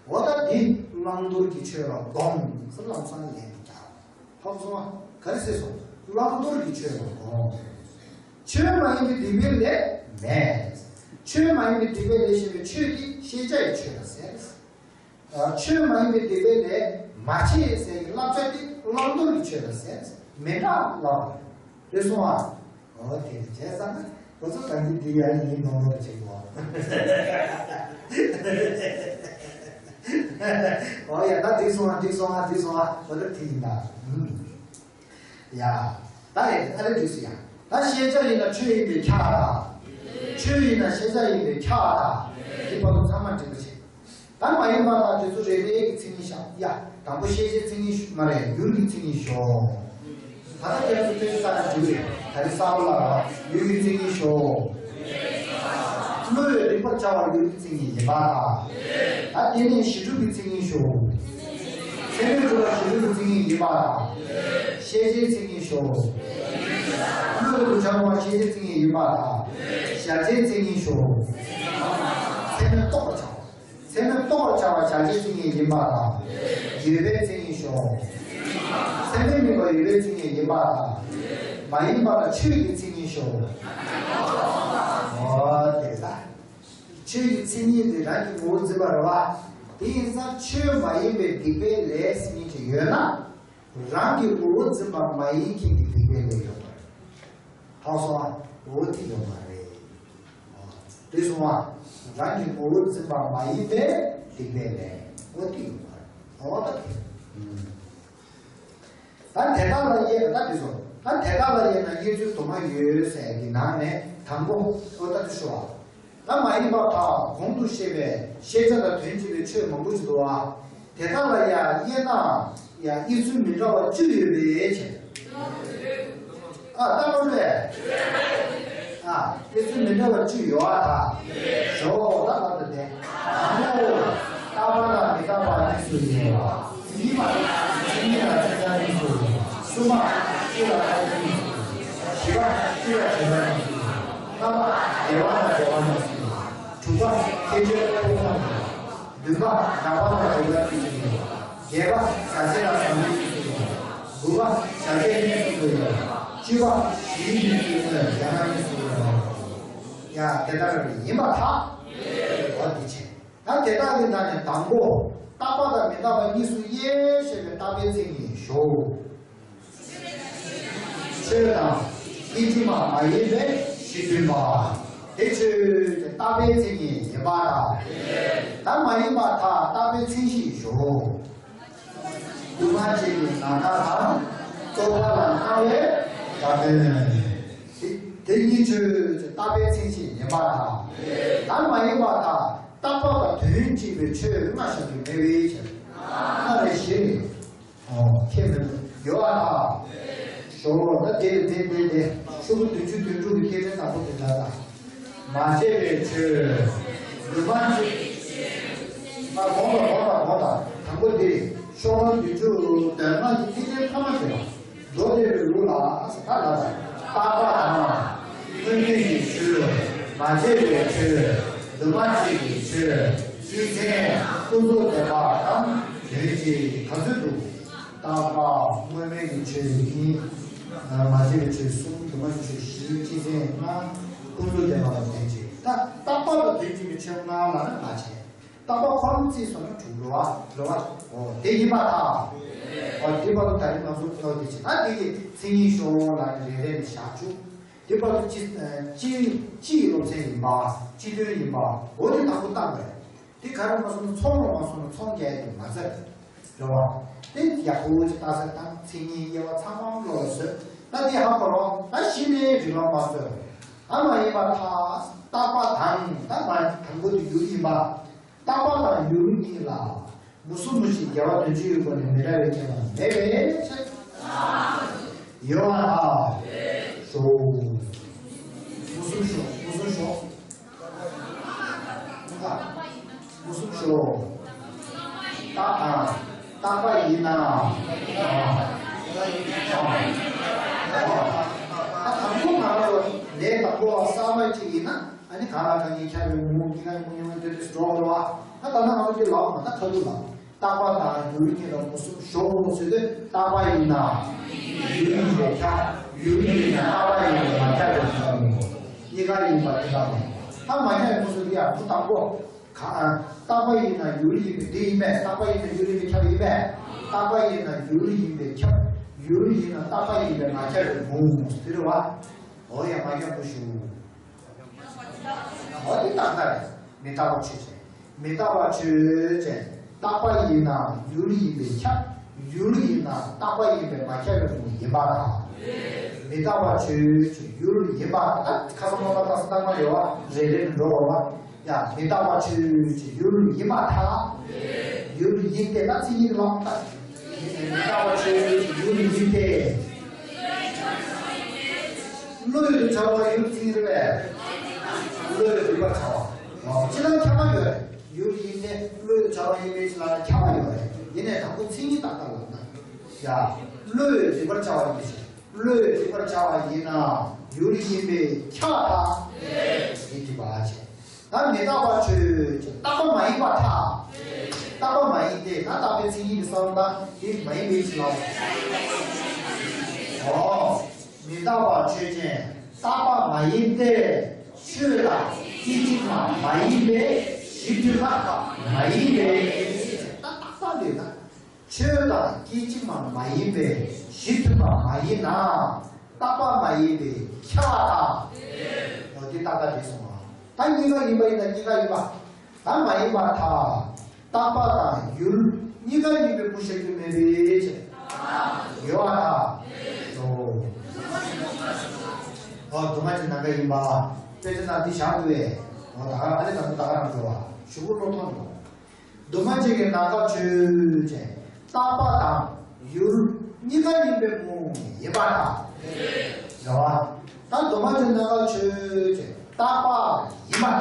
འོ་ད་འདི་བླང་དོར་གྱི་ཆོས་ལ་དགོངས་ཟེར་ལམ་སང་ལན་རྒྱག་ཧ་གོ་སོང་ཨ། ག་རེ་ཟེར་སོང་། བླང་དོར་གྱི་ཆོས་ལ་དགོངས། ཆོས་མ་ཡིན་པའི་སྡིག་པའི་ལས་མེད། ཆོས་མ་ཡིན་པའི་སྡིག་པའི་ལས་ཞེས་པའི་ཆོས་དེ་ཤེས་བྱ་ཡི་ཆོས་ལ་ཟེར། ཆོས་མ་ཡིན་པའི་སྡིག་པའི་ལས་མ་བྱེད་ཟེར་གྱི་བསླབ་བྱ་དེ་བླང་དོར་གྱི་ཆོས་ལ་ཟེར། མི་འདྲ་བ་ལ་རེད་སོང་ཨ། འོ་དེ་བྱས་ཙང་ན། ཁོ་ཚོ་གང་གི་འདི་ཡང་ཡིན་ནོ་ནོ་བྱེད་དགོས། ཨོ་ཡ། ད་འགྲིག་སོང་ཨ། འགྲིག་སོང་ཨ། འགྲིག་སོང་ཨ། ཁོ་ཚོ་དེ་ཡིན་ད། ཡ། ད་ཨེ་ཨ་རེ་འགྲིག་སོང་ཡ། ད་ཤེས་བྱ་ཡིན་ན་ཆོས་ཡིན་པས་ཁྱབ་པ་དང་། ཆོས་ཡིན་ན་ཤེས་བྱ་ཡིན་པས་ཁྱབ་པ་དང་། འདི་བར་དུ་ཚང་མ་འགྲིག་པ་བྱེད། ད་མ་ཡིན་པ་དང་དེ་ཚོ་རེ་རེ་གི་མཚན་ཉིད་བཞག་ཡ། དང་པོ་ཤེས་བྱའི་མཚན་ཉིད་མ་རེད། ཡུལ་གྱི་མཚན་ཉིད་ཞོག་ད་ལྟ་ཁྱེད་ཚོ་དེ་ལྟ་ན་འགྲིག་རེད། ད་རེས་གསར་པ་ལ་ར་ཡུལ་གྱི་མཚན་ཉིད་ཞོག་བློས་རིག་པར་བྱ་བ་ཡུལ་གྱི་མཚན་ཉིད་ཡིན་པ་དང་། ད་དེ་ནས་གཞི་གྲུབ་ཀྱི་མཚན་ཉིད་ཞོག་ཚད་མས་གྲུབ་པ་གཞི་གྲུབ་ཀྱི་མཚན་ཉིད་ཡིན་པ་དང་། ཤེས་བྱའི་མཚན་ཉིད་ཞོག་བློས་གྲུབ་བྱ་བ་ཤེས་བྱའི་མཚན་ཉིད་ཡིན་པ་དང་། གཞལ་བྱའི་མཚན་ཉིད་ཞོག་ཚད་མས་རྟོགས་པར་བྱ་བ། ཚད་མས་རྟོགས་པར་བྱ་བ་གཞལ་བྱའི་མཚན་ཉིད་ཡིན་པ་དང་། ཡོད་པའི་མཚན་ཉིད་ཞོག་ཚད་མས་དམིགས་པ་ཡོད་པའི་མཚན་ཉིད་ཡིན་པ་དང་། མ་ཡིན་པ་ལ་ཆོས་ཀྱི་མཚན་ཉིད་ཞོག་འོ་དེ་ལ། ཆོས་ཀྱི་མཚན་ཉིད་དེ་རང་གི་ངོ་བོར་འཛིན་པ་རེད་བ། དེ་ཡིན་ཙང་ཆོས་མ་ཡིན་པའི་སྡིག་པའི་ལས་ཟེར་མཁན་ཅིག་ཡོད་ན། རང་གི་ངོ་བོར་འཛིན་པ་མ་ཡིན་མཁན་གྱི་སྡིག་པའི་ལས་ཡོད་པ་རེད། ཧ་གོ་སོང་ཨ། འོ་དེ་ཡོད་མ་རེད། དེ་སོང་ཨ། རང་གི་ངོ་བོར་འཛིན་པ་མ་ཡིན་པའི་སྡིག་པའི་ལས། འོ་དེ་ཡོད་མ་རེད། འོ་ད་དེ། ད་དེ་དག་ལ་དབྱེ་ད་དེ་སོང་། ད་དེ་དག་ལ་དབྱེ་ན་དབྱེ་ཚུལ་དུ་མ་ཡོད་ཟེར་གྱི་ནང་ནས་དང་པོ་འོ་ད་དེ་ཞུ་བ། ད་མ་ཡིན་པ་དག་གོང་དུ་བཤད་པའི་ཤེས་བྱ་དང་དོན་གཅིག་པའི་ཆོས་མང་པོ་ཞིག་འདུག་བ། དེ་དག་ལ་ཡང་དབྱེ་ན་ཡང་དབྱེ་ཚུལ་མི་འདྲ་བ་བཅུ་ཡོད་པའི་ཕྱིར། ཨ་ལྟ་བ་རེད། ཨ་དབྱེ་ཚུལ་མི་འདྲ་བ་བཅུ་ཡོད་པ་དང་། ཞོག་ད་ལབ་ད་དེ། དང་པོ། རྟག་པ་དང་མི་རྟག་པ་གཉིས་སུ་དབྱེ་བ། གཉིས་པ། མཚན་ཉིད་དང་མཚན་མཚོན་གཉིས་སུ་དབྱེ་བ། གསུམ་པ། སྤྱི་དང་ཁ་ཅིག་གཉིས་སུ་དབྱེ་བ། བཞི་པ། སྤྱི་དང་བྱེ་བྲག་གཉིས་སུ་དབྱེ་བ། ལྔ་པ། འགལ་བ་དང་འབྲེལ་བ་གཉིས་སུ་དབྱེ་བ། དྲུག་པ། ཁྱད་ཆོས་ཕོག་ཐུག་གཉིས་སུ་དབྱེ་བ། བདུན་པ། རགས་པ་དང་རྫོགས་པ་གཉིས་སུ་དབྱེ་བ། བརྒྱད་པ། ཟག་བཅས་དང་ཟག་མེད་གཉིས་སུ་དབྱེ་བ། དགུ་པ། བྱ་བྱེད་གཉིས་སུ་དབྱེ་བ། བཅུ་པ། གཞིའི་གཉིས་སུ་དབྱེ་བ། ཡང་ན་གཉིས་སུ་དབྱེ་བ། ཡ་དེ་ལྟར་ཡིན་པར་ཐལ། འོ་དེ་བྱས། ད་དེ་དག་གི་ནང་ནས་དང་པོ། རྟག་པ་དང་མི་རྟག་པ་གཉིས་སུ་དབྱེ་ཞེས་པའི་རྟག་པའི་མཚན་ཉིད་ཞོག་ཆོས་དང་། སྐད་ཅིག་མ་མ་ཡིན་པའི་གཞི་མཐུན་པ། དེ་ཆོས་ཀྱི་རྟག་པའི་མཚན་ཉིད་ཡིན་པ་དང་། ད་མ་ཡིན་པར་ཐལ། རྟག་པའི་མཚན་གཞི་ཞོག་འདུས་མ་བྱས་ཀྱི་རྣམ་གྲངས་དང་། རྟོག་པ་ལ་སྣང་བའི་སྒྲ་དོན། དེ་དེ་གཉིས་ཆོས་ཀྱི་རྟག་པའི་མཚན་གཞི་ཡིན་པ་དང་། ད་མ་ཡིན་པར་ཐལ། རྟག་པ་དང་དོན་གཅིག་པའི་ཆོས་སྔ་ཞིག་ཏུ་མེད་པའི་ཕྱིར། སྔ་རེ་ཞེ་རེ། ཨོ་ཁྱད་མེད་པ་ཡོད་པར་ཐལ། ཞོག་ད་དེ་ལས་དེ་དེ་དེ་ཤོག་བུ་བདུན་ཅུ་དོན་དྲུག་གི་སྐད་ཆ་དང་པོ་དེ་འདྲ་དང་། མ་བྱས་པའི་ཆོས། འདུས་མ་བྱས། ཨ་དགོངས་དག་དགོངས་དག་དགོངས་དག་དང་པོ་དེ་ཤོག་བུ་བདུན་ཅུ་དོན་ལྔ་གི་ཐིག་ཕྲེང་ཐ་མ་དེ་ལ། མདོ་སྡེ་པའི་ལུགས་ལ་ཟེར་ད་ལ་དང་རྟག་པ་དང་། དངོས་མེད་ཀྱི་ཆོས། མ་བྱས་པའི་ཆོས། འདུས་མ་བྱས་ཀྱི་ཆོས། སྤྱི་མཚན། ཀུན་རྫོབ་བདེན་པ་དང་དོན་གཅིག་ག་ཚོད་འདུག་རྟག་པ། དངོས་མེད་ཀྱི་ཆོས་གཉིས། མ་བྱས་པའི་ཆོས་གསུམ། འདུས་མ་བྱས་ཆོས་བཞི། སྤྱི་མཚན་ལྔ། ཀུན་རྫོབ་བདེན་པ་དང་དོན་གཅིག་ད་རྟག་པ་དང་དོན་གཅིག་པའི་ཆོས་ལྔ་ལ་ནི་མ་བྱས། རྟག་པ་ཁོ་རང་རྩིས་སོང་ན་དྲུག་རེད་བ། རེད་བ། འོ་དེ་ཡིན་པར་ཐལ། འོ་དེ་བར་དུ་ད་རེས་ང་ཚོ་ཐོས་དེ་བྱས་ན་དེ་གི་མཚན་ཉིད་ཤོག་ལ་ནི་རེ་རེ་ནས་བཞག་བཅུག་དེ་བར་དུ་སྤྱི་སྤྱི་སྤྱི་ཡི་སློབ་ཚན་ཡིན་པ། སྤྱི་དོན་ཡིན་པ། འོ་དེ་དང་པོ་བཏང་དགོས། དེ་ག་རེ་མ་སོང་ན་ཚོང་ལ་མ་སོང་ན་ཚོང་རྒྱག་ཡ་དེ་མ་ཚར། རེད་བ། དེ་ཡག་པོ་ཅིག་ལྟ་ས་དང་མཚན་ཉིད་དབྱེ་བ་ཚང་མ་བློ་ལ་བཟོས། ད་དེ་ཧ་གོ་རོགས། ད་གཞི་ནས་རིགས་ལམ་མ་བཟོས། ད་མ་ཡིན་པར་ཐལ། རྟག་པ་དང་ད་མ་དང་པོ་དེ་ཡུལ་ཡིན་པ། རྟག་པ་དང་ཡུལ་གཉིས་ལ་མུ་གསུམ་མུ་བཞི་འགལ་བ་དོན་སྤྱིའི་སྒོ་ནས་མི་འདྲ་བའི་ཁྱད་པར་མེད་པའི་ཕྱིར། ཡོད་པར་ཐལ། ཞོག་མུ་གསུམ་ཞོག་མུ་གསུམ་ཞོག་མུ་གསུམ་ཞོག་རྟག་རྟག་པ་ཡིན་ན། ད་དང་པོ་ང་རང་ལས་དང་པོ་གསར་པ་ཅིག་ཡིན་ན། ཨ་ནི་གང་ལ་གང་གིས་ཁྱབ་པའི་ངོ་བོ་གཉིས་ཀ་ཡིན་པ་ཡིན་པ་འདི་འདྲ་འགྲོ་བ་རེད་བ། ད་ད་ལྟ་ང་ཚོ་འདི་ལབ་མ་ད་ཁ་ཐུག་ལ། རྟག་པ་དང་ཡུལ་གཉིས་ལ་མུ་གསུམ་ཞོག་ཟེར་དུས་རྟག་པ་ཡིན་ན། ཡུལ་ཡིན་པས་ཁྱབ། ཡུལ་ཡིན་ན་རྟག་པ་ཡིན་པས་མ་ཁྱབ་པའི་ཕྱིར་རོ། གཉིས་ཀ་ཡིན་པ་དེ་ལ་མ། ད་མ་ཁྱབ་པའི་མུ་གསུམ་དེ་ཡང་མུ་དང་པོ། ག་རྟག་པ་ཡིན་ན་ཡུལ་ཡིན་པས་དེ་ཡིན་པས། རྟག་པ་ཡིན་ན་ཡུལ་ཡིན་པས་ཁྱབ་ཡིན་པས། རྟག་པ་ཡིན་ན་ཡུལ་ཡིན་པས་ཁྱབ། ཡུལ་ཡིན་ན་རྟག་པ་ཡིན་པས་མ་ཁྱབ་པའི་མུ་དེ་རེད་བ། འོ་ཡ་མ་ཁྱབ་པོ་ཞུ། འོ་དེ་རྟག་མཐའ་རེད། མི་རྟག་པ་ཆོས་ཅན། མི་རྟག་པ་ཆོས་ཅན། རྟག་པ་ཡིན་ན་ཡུལ་ཡིན་པས་ཁྱབ། ཡུལ་ཡིན་ན་རྟག་པ་ཡིན་པས་མ་ཁྱབ་པའི་ཕུང་ཡིན་པར་ཐལ། མི་རྟག་པ་ཆོས་ཅན་ཡུལ་ཡིན་པར་ཐལ། ཁ་སང་མ་པ་རྟགས་སུ་རྟགས་མ་ཡོད་པ་རེ་རེ་ནས་འགྲོ་བ་བ། ཡ་མི་རྟག་པ་ཆོས་ཅན་ཡུལ་ཡིན་པར་ཐལ། ཡུལ་ཡིན་ཏེ་ན་ཚིག་ཡིན་ལ། མི་རྟག་པ་ཆོས་ཅན་ཡུལ་ཡིན་ཏེ། བློས་བྱ་བ་ཡུལ་ཚིག་རེད་པས། བློས་རིག་པར་བྱ་བ། ཅི་ལ་ཁྱབ་པ་ཡོད་རེད། ཡུལ་ཡིན་ཏེ་བློས་བྱ་བ་ཡིན་པའི་ཕྱིར་ལ་ཁྱབ་པ་ཡོད་རེད། ཡིན་ནའི་དང་པོ་མཚན་ཉིད་རྟག་པ་ལབ་ན། ཡ། བློས་རིག་པར་བྱ་བ་ཡིན་པའི་ཕྱིར། བློས་རིག་པར་བྱ་བ་ཡིན་ན་ཡུལ་ཡིན་པས་ཁྱབ་པ་ཐལ། ཡིན་དྲི་བ་བྱེད། ད་མི་རྟག་པ་ཆོས་ཅན་རྟག་པ་མ་ཡིན་པར་ཐལ། རྟག་པ་མ་ཡིན་ཏེ་ན་རྟག་པའི་མཚན་ཉིད་ཀྱི་བསམ་པ་དེ་མ་ཡིན་པའི་ཕྱིར་ལ། འོ། མི་རྟག་པ་ཆོས་ཅན་རྟག་པ་མ་ཡིན་ཏེ། ཆོས་དང་སྐད་ཅིག་མ་མ་ཡིན་པའི་གཞི་མཐུན་པ་མ་ཡིན་པས། ད་རྟག་པ་འདི་ན། ཆོས་དང་སྐད་ཅིག་མ་མ་ཡིན་པའི་གཞི་མཐུན་པ་མ་ཡིན་ན། རྟག་པ་མ་ཡིན་པས་ཁྱབ་པ་དང་། འོ་དེ་རྟག་པ་རེད་གསུངས་པ། ད་གཉིས་ཀ་ཡིན་པ་ཡིན་ན་གཉིས་ཀ་ཡིན་པ། ད་མ་ཡིན་པར་ཐལ། རྟག་པ་དང་ཡུལ་གཉིས་ཀ་ཡིན་པའི་ཕུང་བཤད་རྒྱུ་མེད་པའི་ཕྱིར། ཡོད་པར་ཐལ། འོ། འོ་དུ་མ་ཅིག་ནམ་མཁའ་ཡིན་པ། དཔེ་ཆ་ནང་འདི་བཞག་འདུག་པས། འོ་ད་ག་ཨ་ནི་དང་པོ་ད་ག་རང་འགྲོ་བ། གཞུག་གུ་བློ་ཐོག་འགྲོ། དུ་མ་ཅིག་གི་ནམ་མཁའ་ཆོས་ཅན། རྟག་པ་དང་ཡུལ་གཉིས་ཀ་ཡིན་པའི་ཕུང་ཡིན་པར་ཐལ། རེད་བ། ད་དུ་མ་ཅིག་ནམ་མཁའ་ཆོས་ཅན། རྟག་པ་ཡིན་པར་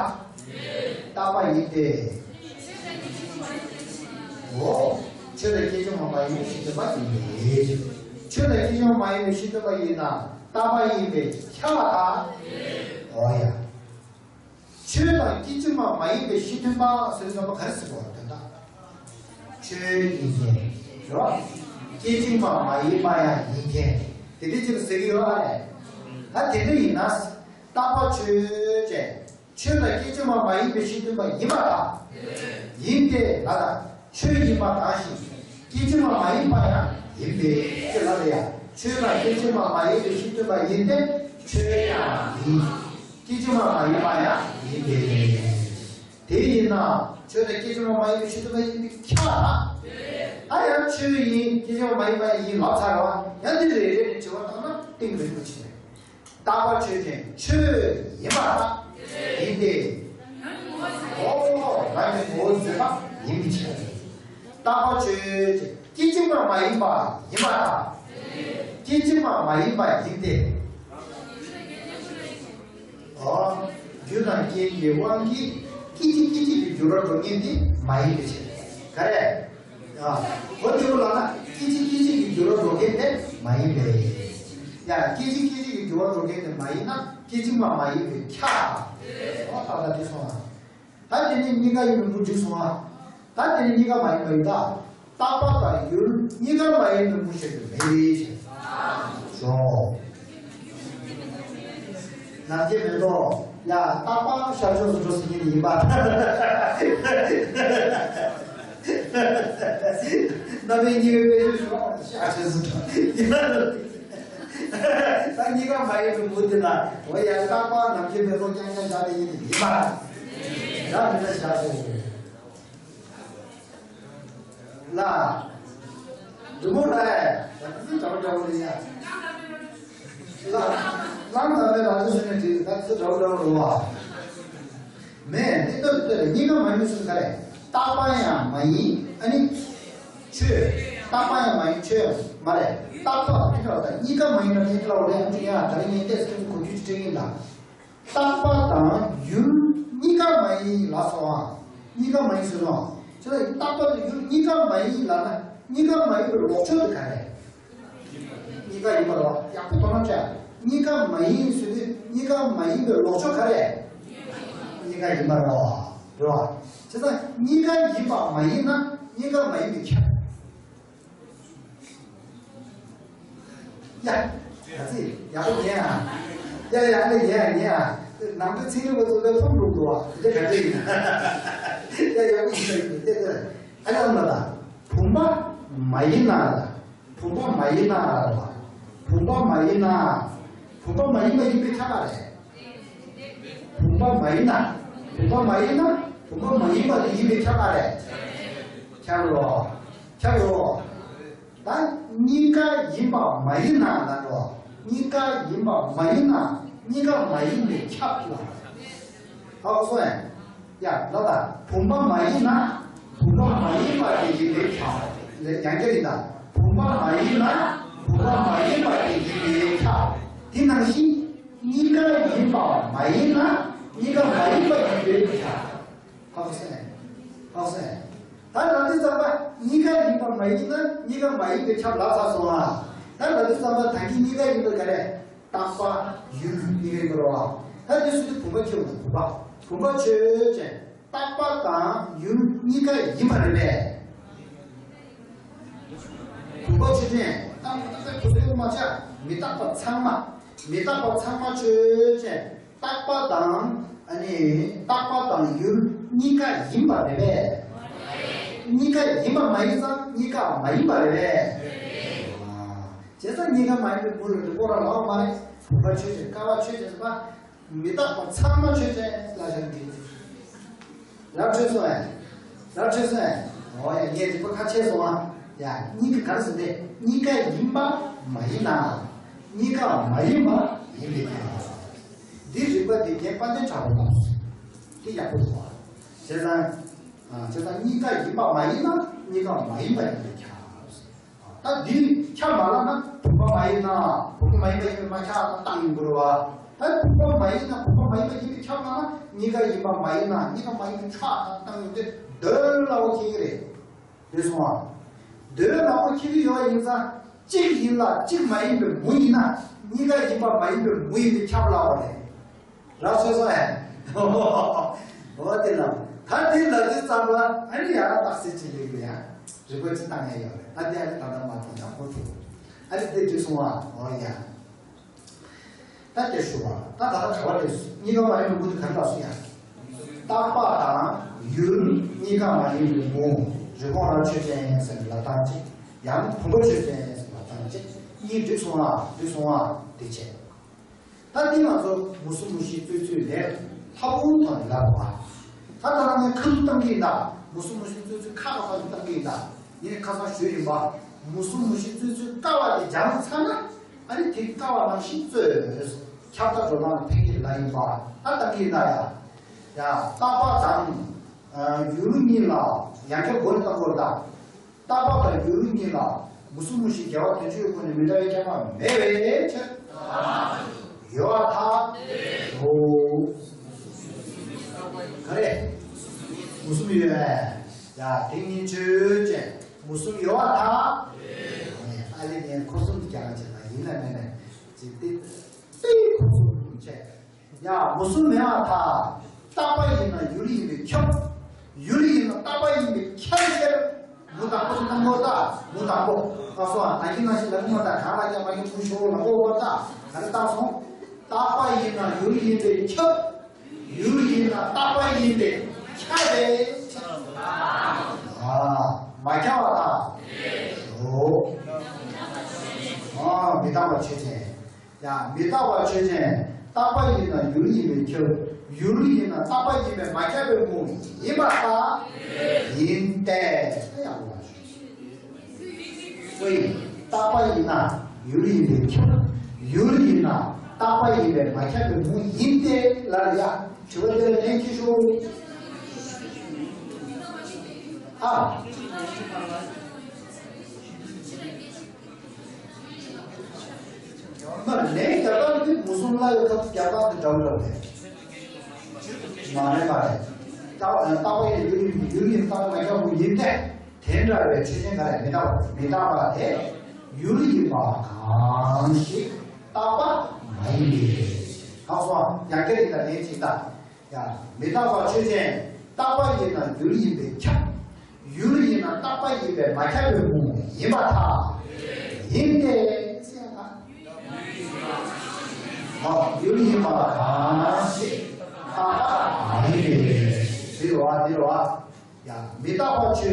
ཐལ། རྟག་པ་ཡིན་ཏེ། འོ། ཆོས་དང་སྐད་ཅིག་མ་མ་ཡིན་པའི་གཞི་མཐུན་པ་ཡིན་པས། ཆོས་དང་སྐད་ཅིག་མ་མ་ཡིན་པའི་གཞི་མཐུན་པ་ཡིན་ན་རྟག་པ་ཡིན་པས་ཁྱབ་པར་ཐལ། འོ་ཡ། ཆོས་དང་སྐད་ཅིག་མ་མ་ཡིན་པའི་གཞི་མཐུན་པ་ཟེར་བའི་བསམ་པ་ག་རེ་ཟེར་དགོས་རེད་ད། ཆོས་ཡིན་མཁན་རེད་བ། སྐད་ཅིག་མ་མ་ཡིན་པ་ཡང་ཡིན་མཁན་དེ་འདྲ་ཅིག་ཟེར་གྱི་ཡོད་རེད། ད་དེ་འདྲ་ཡིན་ན། རྟག་པ་ཆོས་ཅན། ཆོས་དང་སྐད་ཅིག་མ་མ་ཡིན་པའི་གཞི་མཐུན་པ་ཡིན་པར་ཐལ། ཡིན་ཏེ་ལ་དང་། ཆོས་ཡིན་པ་གང་ཞིག་སྐད་ཅིག་མ་མ་ཡིན་པ་ཡང་ཡིན་པས་ཅེས་ལབ་པ་ཡ། ཆོས་དང་སྐད་ཅིག་མ་མ་ཡིན་པའི་གཞི་མཐུན་པ་ཡིན་ཏེ། ཆོས་ཡང་ཡིན། སྐད་ཅིག་མ་མ་ཡིན་པ་ཡང་ཡིན་པས། དེ་ཡིན་ན་ཆོས་དང་སྐད་ཅིག་མ་མ་ཡིན་པའི་གཞི་མཐུན་པ་ཡིན་པས་ཁྱབ་པར་ཐལ། ད་ཡང་ཆོས་ཡིན་སྐད་ཅིག་མ་མ་ཡིན་པ་ཡིན་ལབ་ཚར་བ་ཡང་འདི་རེ་རེ་ནས་དྲི་བ་བཏང་ན་གཏིང་རིང་པོ་ཆེ་རེད། རྟག་པ་ཆོས་ཅན་ཆོས་ཡིན་པར་ཐལ། ཡིན་ཏེ། འོ་རང་གི་ངོ་བོ་འཛིན་པ་ཡིན་པའི་ཕྱིར། རྟག་པ་ཆོས་ཅན་སྐད་ཅིག་མ་མ་ཡིན་པ་ཡིན་པར་ཐལ། སྐད་ཅིག་མ་མ་ཡིན་པ་ཡིན་ཏེ། འོ། རྒྱུ་དང་རྐྱེན་གྱི་དབང་གིས་སྐད་ཅིག་སྐད་ཅིག་གི་འགྱུར་བ་འགྲོ་མཁན་དེ་མ་ཡིན་པའི་ཕྱིར། ག་རེ། ཨ། འོ་དེ་བོ་ལ་ན་སྐད་ཅིག་སྐད་ཅིག་གི་འགྱུར་བ་འགྲོ་མཁན་དེ་མ་ཡིན་པས། ཡ་སྐད་ཅིག་སྐད་ཅིག་གི་འགྱུར་བ་འགྲོ་མཁན་དེ་མ་ཡིན་ན་སྐད་ཅིག་མ་མ་ཡིན་པས་ཁྱབ། འོ་ད་ལྟ་དེ་སོང་ང་། ད་དེ་ནི་གཉིས་ཀ་ཡིན་པའི་མུ་འཇུག་སོང་ང་། ད་དེ་ནི་གཉིས་ཀ་མ་ཡིན་པ་ཡིན་ད། རྟག་པ་དང་ཡུལ་གཉིས་ཀ་མ་ཡིན་པའི་མུ་བཤད་རྒྱུ་མེད་པའི་ཕྱིར། ཞོག་ནམ་རྒྱུན་མེད་དོ། ཡ་རྟག་པ་ཤར་ཕྱོགས་སུ་འགྲོ་ཟེར་མཁན་ཡིན་པ། རྣམ་དབྱེ་གཉིས་པའི་དཔེ་བརྗོད་ཤོག་ཤར་ཕྱོགས་སུ་འགྲོ། ད་གཉིས་ཀ་མ་ཡིན་པའི་མུ་དེ་ལ་འོ་ཡ་རྟག་པ་ནམ་རྒྱུན་མེད་དོ་རྐྱང་རྐྱང་བཞག་པའི་ཡིན་ཡིན་པ། ཡ་མི་ལ་ཤར་ཕྱོགས་སུ། ལ། འདི་མོ་ལ། ད་ཙི་འདྲ་བོ་འདྲ་བོ་རེད་ཡ། ལ། ལང་ད་ལེ་ལ་ཙི་ཤི་ནས་དེ་ད་ཙི་འདྲ་བོ་འདྲ་བོ་རེད་བ། མེད་འདི་ལྟར་ལྟར་གཉིས་ཀ་མ་ཡིན་ཟེར་ག་རེ། རྟག་པ་ཡང་མ་ཡིན་ཨ་ནི། ཆོས། རྟག་པ་ཡང་མ་ཡིན་ཆོས་ཡང་མ་རེད། རྟག་པ་འདི་འདྲ་བ་ད་གཉིས་ཀ་མ་ཡིན་ན་འདི་འདྲ་བ་རེད་ཨ་ནི་ཡ་ད་རེ་ངས་ཏེས་ཀུན་གོ་རྒྱུ་ཅི་དྲན་ཡིན་ད། རྟག་པ་དང་ཡུལ་གཉིས་ཀ་མ་ཡིན་ལ་སོགས་པ། གཉིས་ཀ་མ་ཡིན་ཟེར་ནོ། ཅི་ལ་རྟག་པ་དང་ཡུལ་གཉིས་ཀ་མ་ཡིན་ལབ་ན་གཉིས་ཀ་མ་ཡིན་པའི་ལོག་ཕྱོགས་དེ་ག་རེ། གཉིས་ཀ་ཡིན་པ་རེད་བ། ཡག་པོ་དོ་སྣང་བྱས། གཉིས་ཀ་མ་ཡིན་ཟེར་དུས་གཉིས་ཀ་མ་ཡིན་པའི་ལོག་ཕྱོགས་ག་རེ། གཉིས་ཀ་ཡིན་པ་རེད་བ། རེད་བ། བྱས་ཙང་གཉིས་ཀ་ཡིན་པ་མ་ཡིན་ན་གཉིས་ཀ་མ་ཡིན་པའི་ཁྱབ། ཡ། ག་ཚིག་ཡག་པོ་ཉན་ཨ། ཡ་ཡ་ཨ་ནི་ཉན་ཨ་ཉན་ཨ། ནང་དུ་ཚིག་ལེགས་པོ་ཚོ་ལ་ཕུང་འགྲོ་འདུག་ཨ། དེ་ག་ཚིག་ཡིན། ཡ་ཡག་པོ་ཡིན་ས་ཡིན་དེ་དེ། ཨ་ཡ་ཨ་ལ་ད། བུམ་པ་མ་ཡིན་ན་ལ། བུམ་པ་མ་ཡིན་ན་ལ། བུམ་པ་མ་ཡིན་ན། བུམ་པ་མ་ཡིན་པ་ཡིན་པའི་ཁྱབ་པ་རེད། བུམ་པ་མ་ཡིན་ན། བུམ་པ་མ་ཡིན་ན། བུམ་པ་མ་ཡིན་པ་དེ་ཡིན་པས་ཁྱབ་པ་རེད། ཁྱབ་རོ། ཁྱབ་རོ། ད་གཉིས་ཀ་ཡིན་པ་མ་ཡིན་ན་ལ་འགྲོ། གཉིས་ཀ་ཡིན་པ་མ་ཡིན་ན་གཉིས་ཀ་མ་ཡིན་པས་ཁྱབ་ལ། ཧ་གོ་སོང་ངས། ཡ་ལ་ད་བུམ་པ་མ་ཡིན་ན། བུམ་པ་མ་ཡིན་པ་དེ་ཡིན་པས་ཁྱབ། ལས་ཡང་བསྐྱར་ཡིན་ད། བུམ་པ་མ་ཡིན་ན། བུམ་པ་མ་ཡིན་པ་དེ་ཡིན་པས་ཁྱབ། དེ་ནང་བཞིན་གཉིས་ཀ་ཡིན་པ་མ་ཡིན་ན་གཉིས་ཀ་མ་ཡིན་པ་ཡིན་པས་ཁྱབ། ཧ་གོ་སོང་ངས། ཧ་གོ་སོང་ངས། ད་ལ་དུས་ཙམ་པ་གཉིས་ཀ་ཡིན་པ་མ་ཡིན་ན་གཉིས་ཀ་མ་ཡིན་པས་ཁྱབ་ལབ་ཚར་སོང་ཨ། ད་ལ་དུས་ཙམ་པ་ད་གིན་གཉིས་ཀ་ཡིན་པ་ག་རེ། རྟག་པ་ཡུལ་གཉིས་ཀ་ཡིན་པ་རེད་བ། ད་དེ་སུ་དེ་བུམ་པ་ཁྱེར་བ་དང་བུམ་པ། བུམ་པ་ཆོས་ཅན། རྟག་པ་དང་ཡུལ་གཉིས་ཀ་ཡིན་པ་རེད་པས། བུམ་པ་ཆོས་ཅན། རྟག་པ་རྟག་པའི་བུ་ཟེར་མ་ཆགས། མི་རྟག་པ་ཚང་མ། མི་རྟག་པ་ཚང་མ་ཆོས་ཅན། རྟག་པ་དང་ཨ་ནི་རྟག་པ་དང་ཡུལ་གཉིས་ཀ་ཡིན་པ་རེད་པས། གཉིས་ཀ་ཡིན་པ་མ་ཡིན་ཙང་གཉིས་ཀ་མ་ཡིན་པ་རེད་པས། བྱས་ཙང་གཉིས་ཀ་མ་ཡིན་པའི་མུ་ལ་རིགས་པ་རང་ལའང་མ་རེད། བུམ་པ་ཆོས་ཅན། ཀ་བ་ཆོས་ཅན་ཟེར་བ། མི་རྟག་པ་ཚང་མ་ཆོས་ཅན་ལ་བཞག་གི། རབ་ཆོས་སོང་ངས། རབ་ཆོས་སོང་ངས། འོ་ཡ་ངས་རིགས་པ་ཁ་ཕྱེ་སོང་ཨ། ཡ་གཉིས་ཀ་ག་རེ་ཟེར་ཏེ་གཉིས་ཀ་ཡིན་པ་མ་ཡིན་ན། གཉིས་ཀ་མ་ཡིན་པ་ཡིན་པའི་ཁྱབ། འདི་རིགས་པ་འདི་རྒན་དཔལ་ལྡན་གྲགས་པས་བརླགས་སོང་། འདི་ཡག་པོ་འདུག་ཨ། བྱས་ཙང་། བྱས་ཙང་གཉིས་ཀ་ཡིན་པ་མ་ཡིན་ན་གཉིས་ཀ་མ་ཡིན་པ་ཡིན་པའི་ཁྱབ། ད་འདི་ཁྱབ་མ་ལ་ན་བུམ་པ་མ་ཡིན་ན་བུམ་པ་མ་ཡིན་པ་ཡིན་པས་མ་ཁྱབ་ན་བཏང་ཡོང་གི་རེད་བ། ད་བུམ་པ་མ་ཡིན་ན་བུམ་པ་མ་ཡིན་པ་ཡིན་པས་ཁྱབ་ན་ན་གཉིས་ཀ་ཡིན་པ་མ་ཡིན་ན་གཉིས་ཀ་མ་ཡིན་པས་ཁྱབ་ན་བཏང་ཡོང་དེ་འདོད་ལ་འོ་ཁྱེད་ཀྱི་རེད། རེད་སོང་ཨ། འདོད་ལ་འོ་ཁྱེད་ཀྱི་ཡོད་ཡིན་ཙང་གཅིག་ཡིན་ལ་གཅིག་མ་ཡིན་པའི་མུ་ཡིན་ན་གཉིས་ཀ་ཡིན་པ་མ་ཡིན་པའི་མུ་ཡིན་པས་ཁྱབ་ལ་འོ་རེད། ར་སོ་སོ་ཡ། འོ་དེ་ལ། ད་དེ་ལ་དེ་ཙམ་ལ་ཨ་ནི་ཡ་ར་རྟགས་གསལ་ཅི་ལེགས་ལ་ཡ། རིག་པ་ཅི་བཏང་ཡ་ཡོད་རེད། ད་དེ་ཨ་ནི་ད་ལྟ་མ་བཏང་ཡ་ཁོ་ཐུག་ཨ་ནི་དེ་དེ་སོང་བ་འོ་ཡ། ད་དེ་ཞུ་བ་ད་ད་ལྟ་ག་བ་རེད། གཉིས་ཀ་མ་ཡིན་པའི་མུ་དེ་ག་རེ་ལ་སུ་ཡ། རྟག་པ་དང་ཡུལ་གཉིས་ཀ་མ་ཡིན་པའི་མུ། རི་བོང་རྭ་ཆོས་ཅན་ཟེར་ལ་དང་གཅིག་ཡང་བུམ་པ་ཆོས་ཅན་ཟེར་ལ་དང་གཅིག་གཉིས་འགྲིག་སོང་ཨ་འགྲིག་སོང་ཨ་དེ་བྱས། ད་འདི་ང་ཚོ་མུ་གསུམ་མུ་བཞི་རྩོད་ཚུལ་ལས་སླ་པོའི་ཐོག་ནས་ལབ་པ། ད་ད་རང་ངས་ཁ་ཐུག་བཏང་གི་ཡིན་ད། མུ་གསུམ་མུ་བཞི་རྩོད་ཚུལ་ཁ་ཁ་ཁ་ཐུག་བཏང་གི་ཡིན་ད། ངས་ཁ་སང་ཞུས་ཡིན་པ། མུ་གསུམ་མུ་བཞི་རྩོད་ཚུལ་ཀ་བ་དེ་སྦྱངས་ཚར་ན། ཨ་ནི་དེ་ཀ་བ་ནང་བཞིན་རྩོད། ཁྱབ་བདག་འགྲོ་སྟངས་ལ་ཕན་གྱི་ལ་ཡིན་པ། ད་བཏང་གི་ཡིན་ད་ཡ། ཡ་རྟག་པ་དང་། ཡུལ་གཉིས་ལ་ཡང་བསྐྱར་མགོ་ནས་བཏང་དགོས་ད། རྟག་པ་དང་ཡུལ་གཉིས་ལ་མུ་གསུམ་མུ་བཞི་འགལ་བ་དོན་སྤྱིའི་སྒོ་ནས་མི་འདྲ་བའི་ཁྱད་པར་མེད་པའི་ཕྱིར། ཡོད་པར་ཐལ། འོ། ག་རེ། མུ་གསུམ་ཡོད། ཡ་དེ་གཉིས་ཆོས་ཅན། མུ་གསུམ་ཡོད་པར་ཐལ། ཨ་ལེ་ངས་འཁོར་གསུམ་དུ་རྒྱག་བྱས་ན་ཡིན་ན་མིན་ན་ཅིག་སྟེ། སྟེ་འཁོར་གསུམ་དུ་བྱས། ཡ་མུ་གསུམ་མེད་པར་ཐལ། རྟག་པ་ཡིན་ན་ཡུལ་ཡིན་པས་ཁྱབ། ཡུལ་ཡིན་ན་རྟག་པ་ཡིན་པས་ཁྱབ་ཟེར། མུ་དང་པོ་ཞིག་བཏང་དགོས་ད། མུ་དང་པོ། ཨ་སོ་ཨ་ད་གིན་ནང་བཞིན་ལ་མུ་དང་གང་ལ་ཀྱང་མ་གྱུར་མུ་ཤོར་ལ་གོ་བར་ད། ག་རེ་བཏང་སོང་། རྟག་པ་ཡིན་ན་ཡུལ་ཡིན་པས་ཁྱབ། ཡུལ་ཡིན་ན་རྟག་པ་ཡིན་པས་ཁྱབ་པས། ཨ་མ་ཁྱབ་པ་དང་། འོ། ཨ་མི་རྟག་པ་ཆོས་ཅན། ཡང་མི་རྟག་པ་ཆོས་ཅན། རྟག་པ་ཡིན་ན་ཡུལ་ཡིན་པས་ཁྱབ། ཡུལ་ཡིན་ན་རྟག་པ་ཡིན་པས་མ་ཁྱབ་པའི་མུ་ཡིན་པར་ཐལ། ཡིན་ཏེ། ཡང་ལ་ཞུ། སོ་ཡིན། རྟག་པ་ཡིན་ན་ཡུལ་ཡིན་པས་ཁྱབ། ཡུལ་ཡིན་ན་རྟག་པ་ཡིན་པས་མ་ཁྱབ་པའི་མུ་ཡིན་ཏེ་ལ་ཡ། དྲི་བ་དེ་ལ་ལན་གྱིས་ཤོག་ཨ། མ་ལན་རྒྱག་སྟངས་འདི་མུ་གསུམ་ལ་ཡོད་ཐབས་རྒྱག་སྟངས་འདི་འདྲ་བོ་འདྲ་བོ་རེད། མ་རེད་མ་རེད། རྟག་རྟག་པ་ཡིན་ཡུལ་ཡིན་ཡུལ་ཡིན་རྟག་པ་མ་ཁྱབ་པ་ཡིན་ཏེ། དེ་འདྲ་བའི་ཆོས་ཅན་ག་རེ་མི་རྟག་པ་མི་རྟག་པ་དེ་ཡུལ་ཡིན་པ་གང་ཞིག་རྟག་པ་མ་ཡིན་པས། ཧ་གོ་སོང་། ཡང་བསྐྱར་ཡིན་ད་ལན་གཅིག་ད། ཡ། མི་རྟག་པ་ཆོས་ཅན། རྟག་པ་ཡིན་ན་ཡུལ་ཡིན་པས་ཁྱབ། ཡུལ་ཡིན་ན་རྟག་པ་ཡིན་པས་མ་ཁྱབ་པའི་མུ་ཡིན་པར་ཐལ། ཡིན་ཏེ། ཨ། ཡུལ་ཡིན་པ་གང་ཞིག་རྟག་པ་མ་ཡིན་པས། འདི་རེད་བ། འདི་རེད་བ། ཡ། མི་རྟག་པ་ཆོས་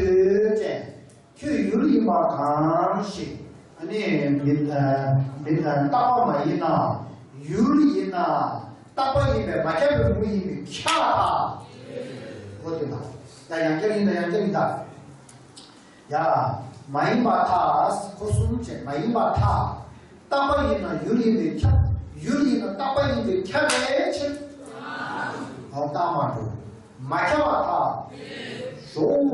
ཅན། ཁྱོད་ཡུལ་ཡིན་པ་གང་ཞིག་ཨ་ནི་མི་ཨ་མི་ཨ་རྟག་པ་མ་ཡིན་ན། ཡུལ་ཡིན་ན་རྟག་ རྟག་པ་ཡིན་པས་མ་ཁྱབ་པའི་མུ་ཡིན་པས་ཁྱབ་པ་དང་། འོ་དེ་དང་། ཡང་ཡང་བསྐྱར་ཡིན་དང་ཡང་བསྐྱར་ཡིན་དང་། ཡ། མ་ཡིན་པར་ཐལ། ཁོ་གསུམ་བྱས་མ་ཡིན་པར་ཐལ། རྟག་པ་ཡིན་ན་ཡུལ་ཡིན་པས་ཁྱབ། ཡུལ་ཡིན་ན་རྟག་པ་ཡིན་པས་ཁྱབ་པའི་ཕྱིར། འོ་རྟགས་མ་གྲུབ། མ་ཁྱབ་པར་ཐལ། ཞོག་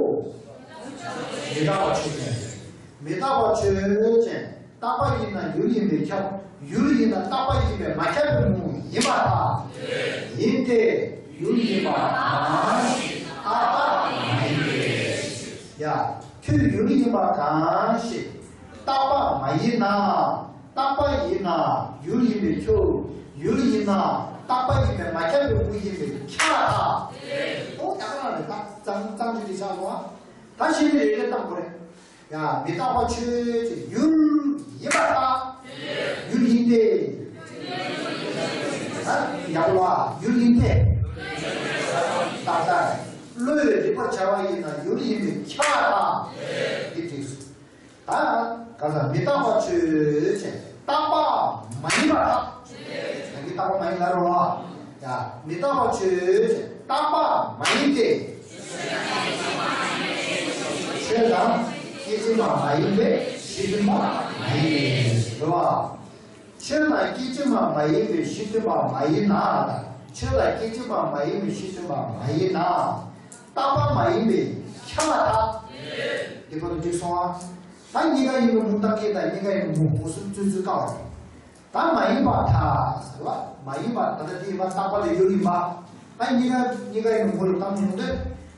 མི་རྟག་པ་ཆོས་ཅན། མི་རྟག་པ་ཆོས་ཅན། རྟག་པ་ཡིན་ན་ཡུལ་ཡིན་པས་ཁྱབ། ཡུལ་ཡིན་ན་རྟག་པ་ཡིན་པས་མ་ཁྱབ་པའི་མུ་ཡིན་པར་ཐལ། ཡིན་ཏེ། ཡུལ་ཡིན་པ་གང་ཞིག་རྟག་པ་མ་ཡིན་པས། ཡ། ཁྱོད་ཡུལ་ཡིན་པ་གང་ཞིག་རྟག་པ་མ་ཡིན་ན། རྟག་པ་ཡིན་ན་ཡུལ་ཡིན་པས་ཁྱབ། ཡུལ་ཡིན་ན་རྟག་པ་ཡིན་པས་མ་ཁྱབ་པའི་མུ་ཡིན་པས་ཁྱབ་པར་ཐལ། ཨོ་ད་ག་རང་རེད། ད་གཙང་གཙང་ཆུ་དེ་ཆགས་སོང་ཨ། ད་གཞི་ནས་རེ་རེ་བཏང་དགོས་རེད། ཡ། མི་རྟག་པ་ཆོས་ཅན། ཡུལ་ཡིན་པར་ཐལ། ཡུལ་ཡིན་ཏེ། ཡག་པོ་ལ་ཡུལ་ཡིན་ཏེ། རྟག་པར་བློས་རིག་པར་བྱ་བ་ཡིན་ན་ཡུལ་ཡིན་པས་ཁྱབ་པར་ཐལ། འདི་འགྲིག་སོང་། ད་ག་ས་མི་རྟག་པ་ཆོས་ཅན། རྟག་པ་མ་ཡིན་པར་ཐལ། ད་གིན་རྟག་པ་མ་ཡིན་ལབ་རེད་བ། ཡ། མི་རྟག་པ་ཆོས་ཅན། རྟག་པ་མ་ཡིན་ཏེ། ཆོས་དང་སྐད་ཅིག་མ་མ་ཡིན་པའི་གཞི་མཐུན་པ་མ་ཡིན་ཏེ། རེད་བ། ཆོས་དང་སྐད་ཅིག་མ་མ་ཡིན་པའི་གཞི་མཐུན་པ་མ་ཡིན་ན། ཆོས་དང་སྐད་ཅིག་མ་མ་ཡིན་པའི་གཞི་མཐུན་པ་མ་ཡིན་ན། རྟག་པ་མ་ཡིན་པས་ཁྱབ་པར་ཐལ། འདི་བར་དུ་འགྲིག་སོང་ཨ། ད་གཉིས་ཀ་ཡིན་པའི་མུ་རྟགས་སྐད་དང་གཉིས་ཀ་ཡིན་པའི་མུ་མུ་གསུམ་རྩོད་ཚུལ་དཀའ་བ་རེད། ད་མ་ཡིན་པར་ཐལ་ཟེར་བ། མ་ཡིན་པར་ད་ལྟ་འདི་ཡིན་པ་རྟག་པ་ལས་ཡུལ་ཡིན་པ། ད་གཉིས་ཀ་གཉིས་ཀ་ཡིན་པའི་མུ་ལ་བཏང་ཡོང་དུས།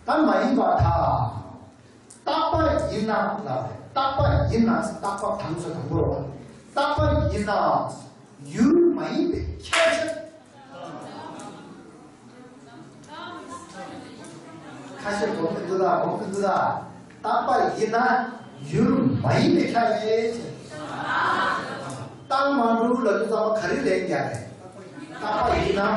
ད་མ་ཡིན་པར་ཐལ། རྟག་པ་ཡིན་ན་ལ། རྟག་པ་ཡིན་ན། རྟག་པ་དང་ཚོ་དང་པོ་རེད་བ། རྟག་པ་ཡིན་ན་ཡུལ་མ་ཡིན་པས་ཁྱབ་པའི་ཕྱིར། ཁ་ཤས་དགོངས་ཀྱི་འདུག་ལ། དགོངས་ཀྱི་འདུག་ལ། རྟག་པ་ཡིན་ན་ཡུལ་མ་ཡིན་པས་ཁྱབ་པའི་ཕྱིར། རྟགས་མ་གྲུབ་ལབ་དུས་ཙམ་པ་ག་རེ་ལན་རྒྱག་རེད། རྟག་པ་ཡིན་ན་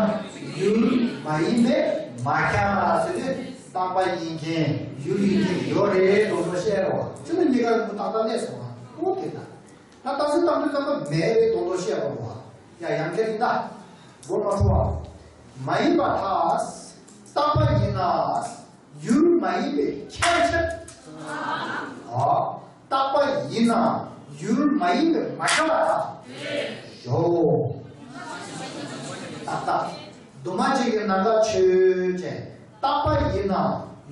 ཡུལ་མ་ཡིན་པས་མ་ཁྱབ་ཟེར་དུས། རྟག་པ་ཡིན་མཁན་ཡུལ་ཡིན་མཁན་ཡོད་རེད་དོན་དུ་བཤད་རོགས། ཅི་ནས་གཉིས་ཀ་ཏག་ཏག་སླེབས་སོང་བ། ཨོ་དེ་ལྟ། ད་ལྟ་ཚུལ་བཏང་དུས་ཙམ་པ་མེད་པའི་དོན་དུ་བཤད་པ་རེད་བ། ཡ་ཡང་བསྐྱར་ཡིན་ད། མགོ་མ་འཁྲུག་པ། མ་ཡིན་པར་ཐལ། རྟག་པ་ཡིན་ན་ཡུལ་མ་ཡིན་པས་ཁྱབ་པའི་ཕྱིར། ཨ། རྟག་པ་ཡིན་ན་ཡུལ་མ་ཡིན་པས་མ་ཁྱབ་པར་ཐལ། ཞོག་ཏག་ཏག་འདུས་མ་བྱས་ཀྱི་རྣམ་གཞག་ཆོས་ཅན། རྟག་པ་ཡིན་ན་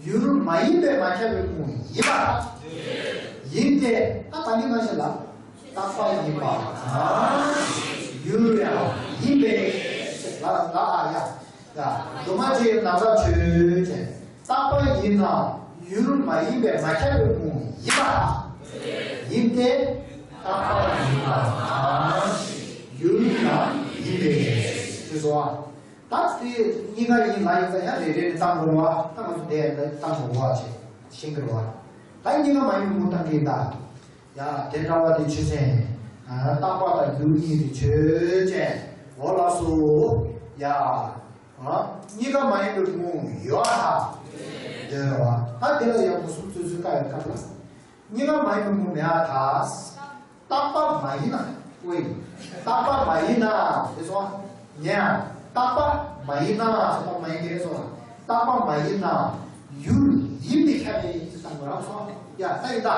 ཡུལ་མ་ཡིན་པས་མ་ཁྱབ་པའི་མུ་ཡིན་པར་ཐལ། ཡིན་ཏེ། ད་ད་གིན་ནང་བཞིན་ལ། རྟག་པ་ཡིན་པ་གང་ཞིག་ཡུལ་ཡང་ཡིན་པའི་ཕྱིར། ལ་ལ་ཨ་ཡ། ཡ། འདུས་མ་བྱས་རྣམ་གཞག་ཆོས་ཅན། རྟག་པ་ཡིན་ན་ཡུལ་མ་ཡིན་པས་མ་ཁྱབ་པའི་མུ་ཡིན་པར་ཐལ། ཡིན་ཏེ། རྟག་པ་ཡིན་པ་གང་ཞིག་ཡུལ་ཡང་ཡིན་པའི་ཕྱིར། ཞེས་སོ། ད་དེ་གཉིས་ཀ་ཡིན་ལ་ཡིན་ཙང་ཡང་རེ་རེ་ནས་བཏང་དགོས་རེད་བ། ད་ང་ཚོ་དེ་བཏང་དགོས་རེད་བ། ཅེས་ཤེས་ཀྱི་རེད་བ། ད་གཉིས་ཀ་མ་ཡིན་པའི་མུ་བཏང་གི་ཡིན་ད། ཡ། དེ་འདྲ་བ་དེ་ཆོས་ཅན། རྟག་པ་དང་ཡུལ་གཉིས་དེ་ཆོས་ཅན། འོ་ལགས་སོ། ཡ། གཉིས་ཀ་མ་ཡིན་པའི་མུ་ཡོད་ད། འདོད་རེད་བ། ད་དེ་ལ་ཡང་མུ་གསུམ་རྩོད་ཚུལ་དཀའ་བའི་སྐབས་ལ། གཉིས་ཀ་མ་ཡིན་པའི་མུ་མེད་པར་ཐལ། རྟག་པ་མ་ཡིན་ན། ཨོ་ཡིན། རྟག་པ་མ་ཡིན་ན་དེ་སོང་། ཉན། རྟག་པ་མ་ཡིན་ན་ཟེར་བ་མ་ཡིན་གྱི་རེད་སོང་། རྟག་པ་མ་ཡིན་ན་ཡུལ་ཡིན་པས་ཁྱབ་པའི་ཡིན་ཟེར་བཏང་དགོས་རེད་སོང་། ཡ་ད་ཡིན་ད།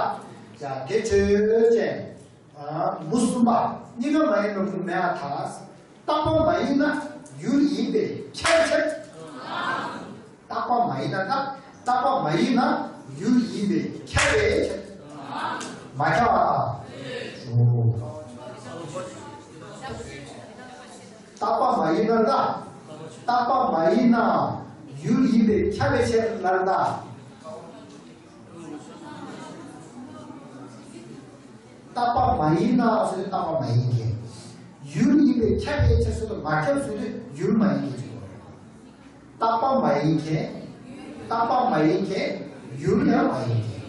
ཡ་དེ་ཆོས་ཅན། མུ་གསུམ་པ། གཉིས་ཀ་མ་ཡིན་པའི་མུ་མེད་པར་ཐལ། རྟག་པ་མ་ཡིན་ན་ཡུལ་ཡིན་པས་ཁྱབ་པའི་ཕྱིར། རྟག་པ་མ་ཡིན་ན་ད། རྟག་པ་མ་ཡིན་ན་ཡུལ་ཡིན་པས་ཁྱབ་པའི་ཕྱིར། མ་ཁྱབ་པ་དང་། རྟག་པ་མ་ཡིན་ན་ད། རྟག་པ་མ་ཡིན་ན་ཡུལ་ཡིན་པས་ཁྱབ་པའི་ཕྱིར་ལབ་ན། རྟག་པ་མ་ཡིན་ན་ཟེར་དུས་རྟག་པ་མ་ཡིན་མཁན། ཡུལ་ཡིན་པས་ཁྱབ་པའི་ཕྱིར་ཟེར་དུས་མ་ཁྱབ་ཟེར་དུས་ཡུལ་མ་ཡིན་མཁན་ཟེར་དགོས་རེད། རྟག་པ་མ་ཡིན་མཁན། རྟག་པ་མ་ཡིན་མཁན། ཡུལ་ཡང་མ་ཡིན་མཁན།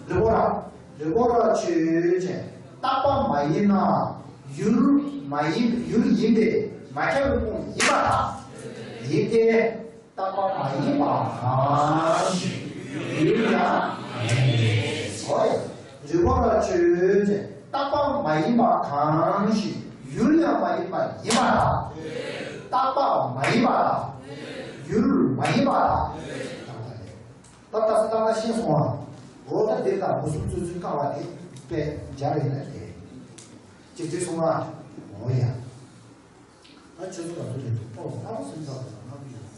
རི་བོ་ར། རི་བོ་ར་ཆོས་ཅན། རྟག་པ་མ་ཡིན་ན་ཡུལ་མ་ཡིན། ཡུལ་ཡིན་པས་མ་ཁྱབ་པའི་མུ་ཡིན་པར་ཐལ། ཡིན་ཏེ། རྟག་པ་མ་ཡིན་པ་གང་ཞིག་ཡུལ་ཡང་མིན་ཏེ། ཧོ་ཡ། རི་བོ་ར་ཆོས་ཅན། རྟག་པ་མ་ཡིན་པ་གང་ཞིག་ཡུལ་ཡང་མ་ཡིན་པ་ཡིན་པར་ཐལ། རྟག་པ་མ་ཡིན་པ་དང་། ཡུལ་མ་ཡིན་པ་དང་། རྟག་པ་རེད། ད་ལྟ་ས་རྟག་པ་ཤེས་སོང་ཨ། འོ་ད་འདི་དང་མུ་གསུམ་བཙོན་ཚུན་བཀག་པ་དེ་དཔེ་སྦྱར་ཡིན་ན་རེད། ཅིག་འདི་སོང་ཨ། འོ་ཡ། ད་ཆུ་ཚོད་ག་ཚོད་རེད་འདུག་ཨོ་ལྔ་པོ་ཟིན་ཚར་བ་དང་ལྔ་པོ་ཡོད།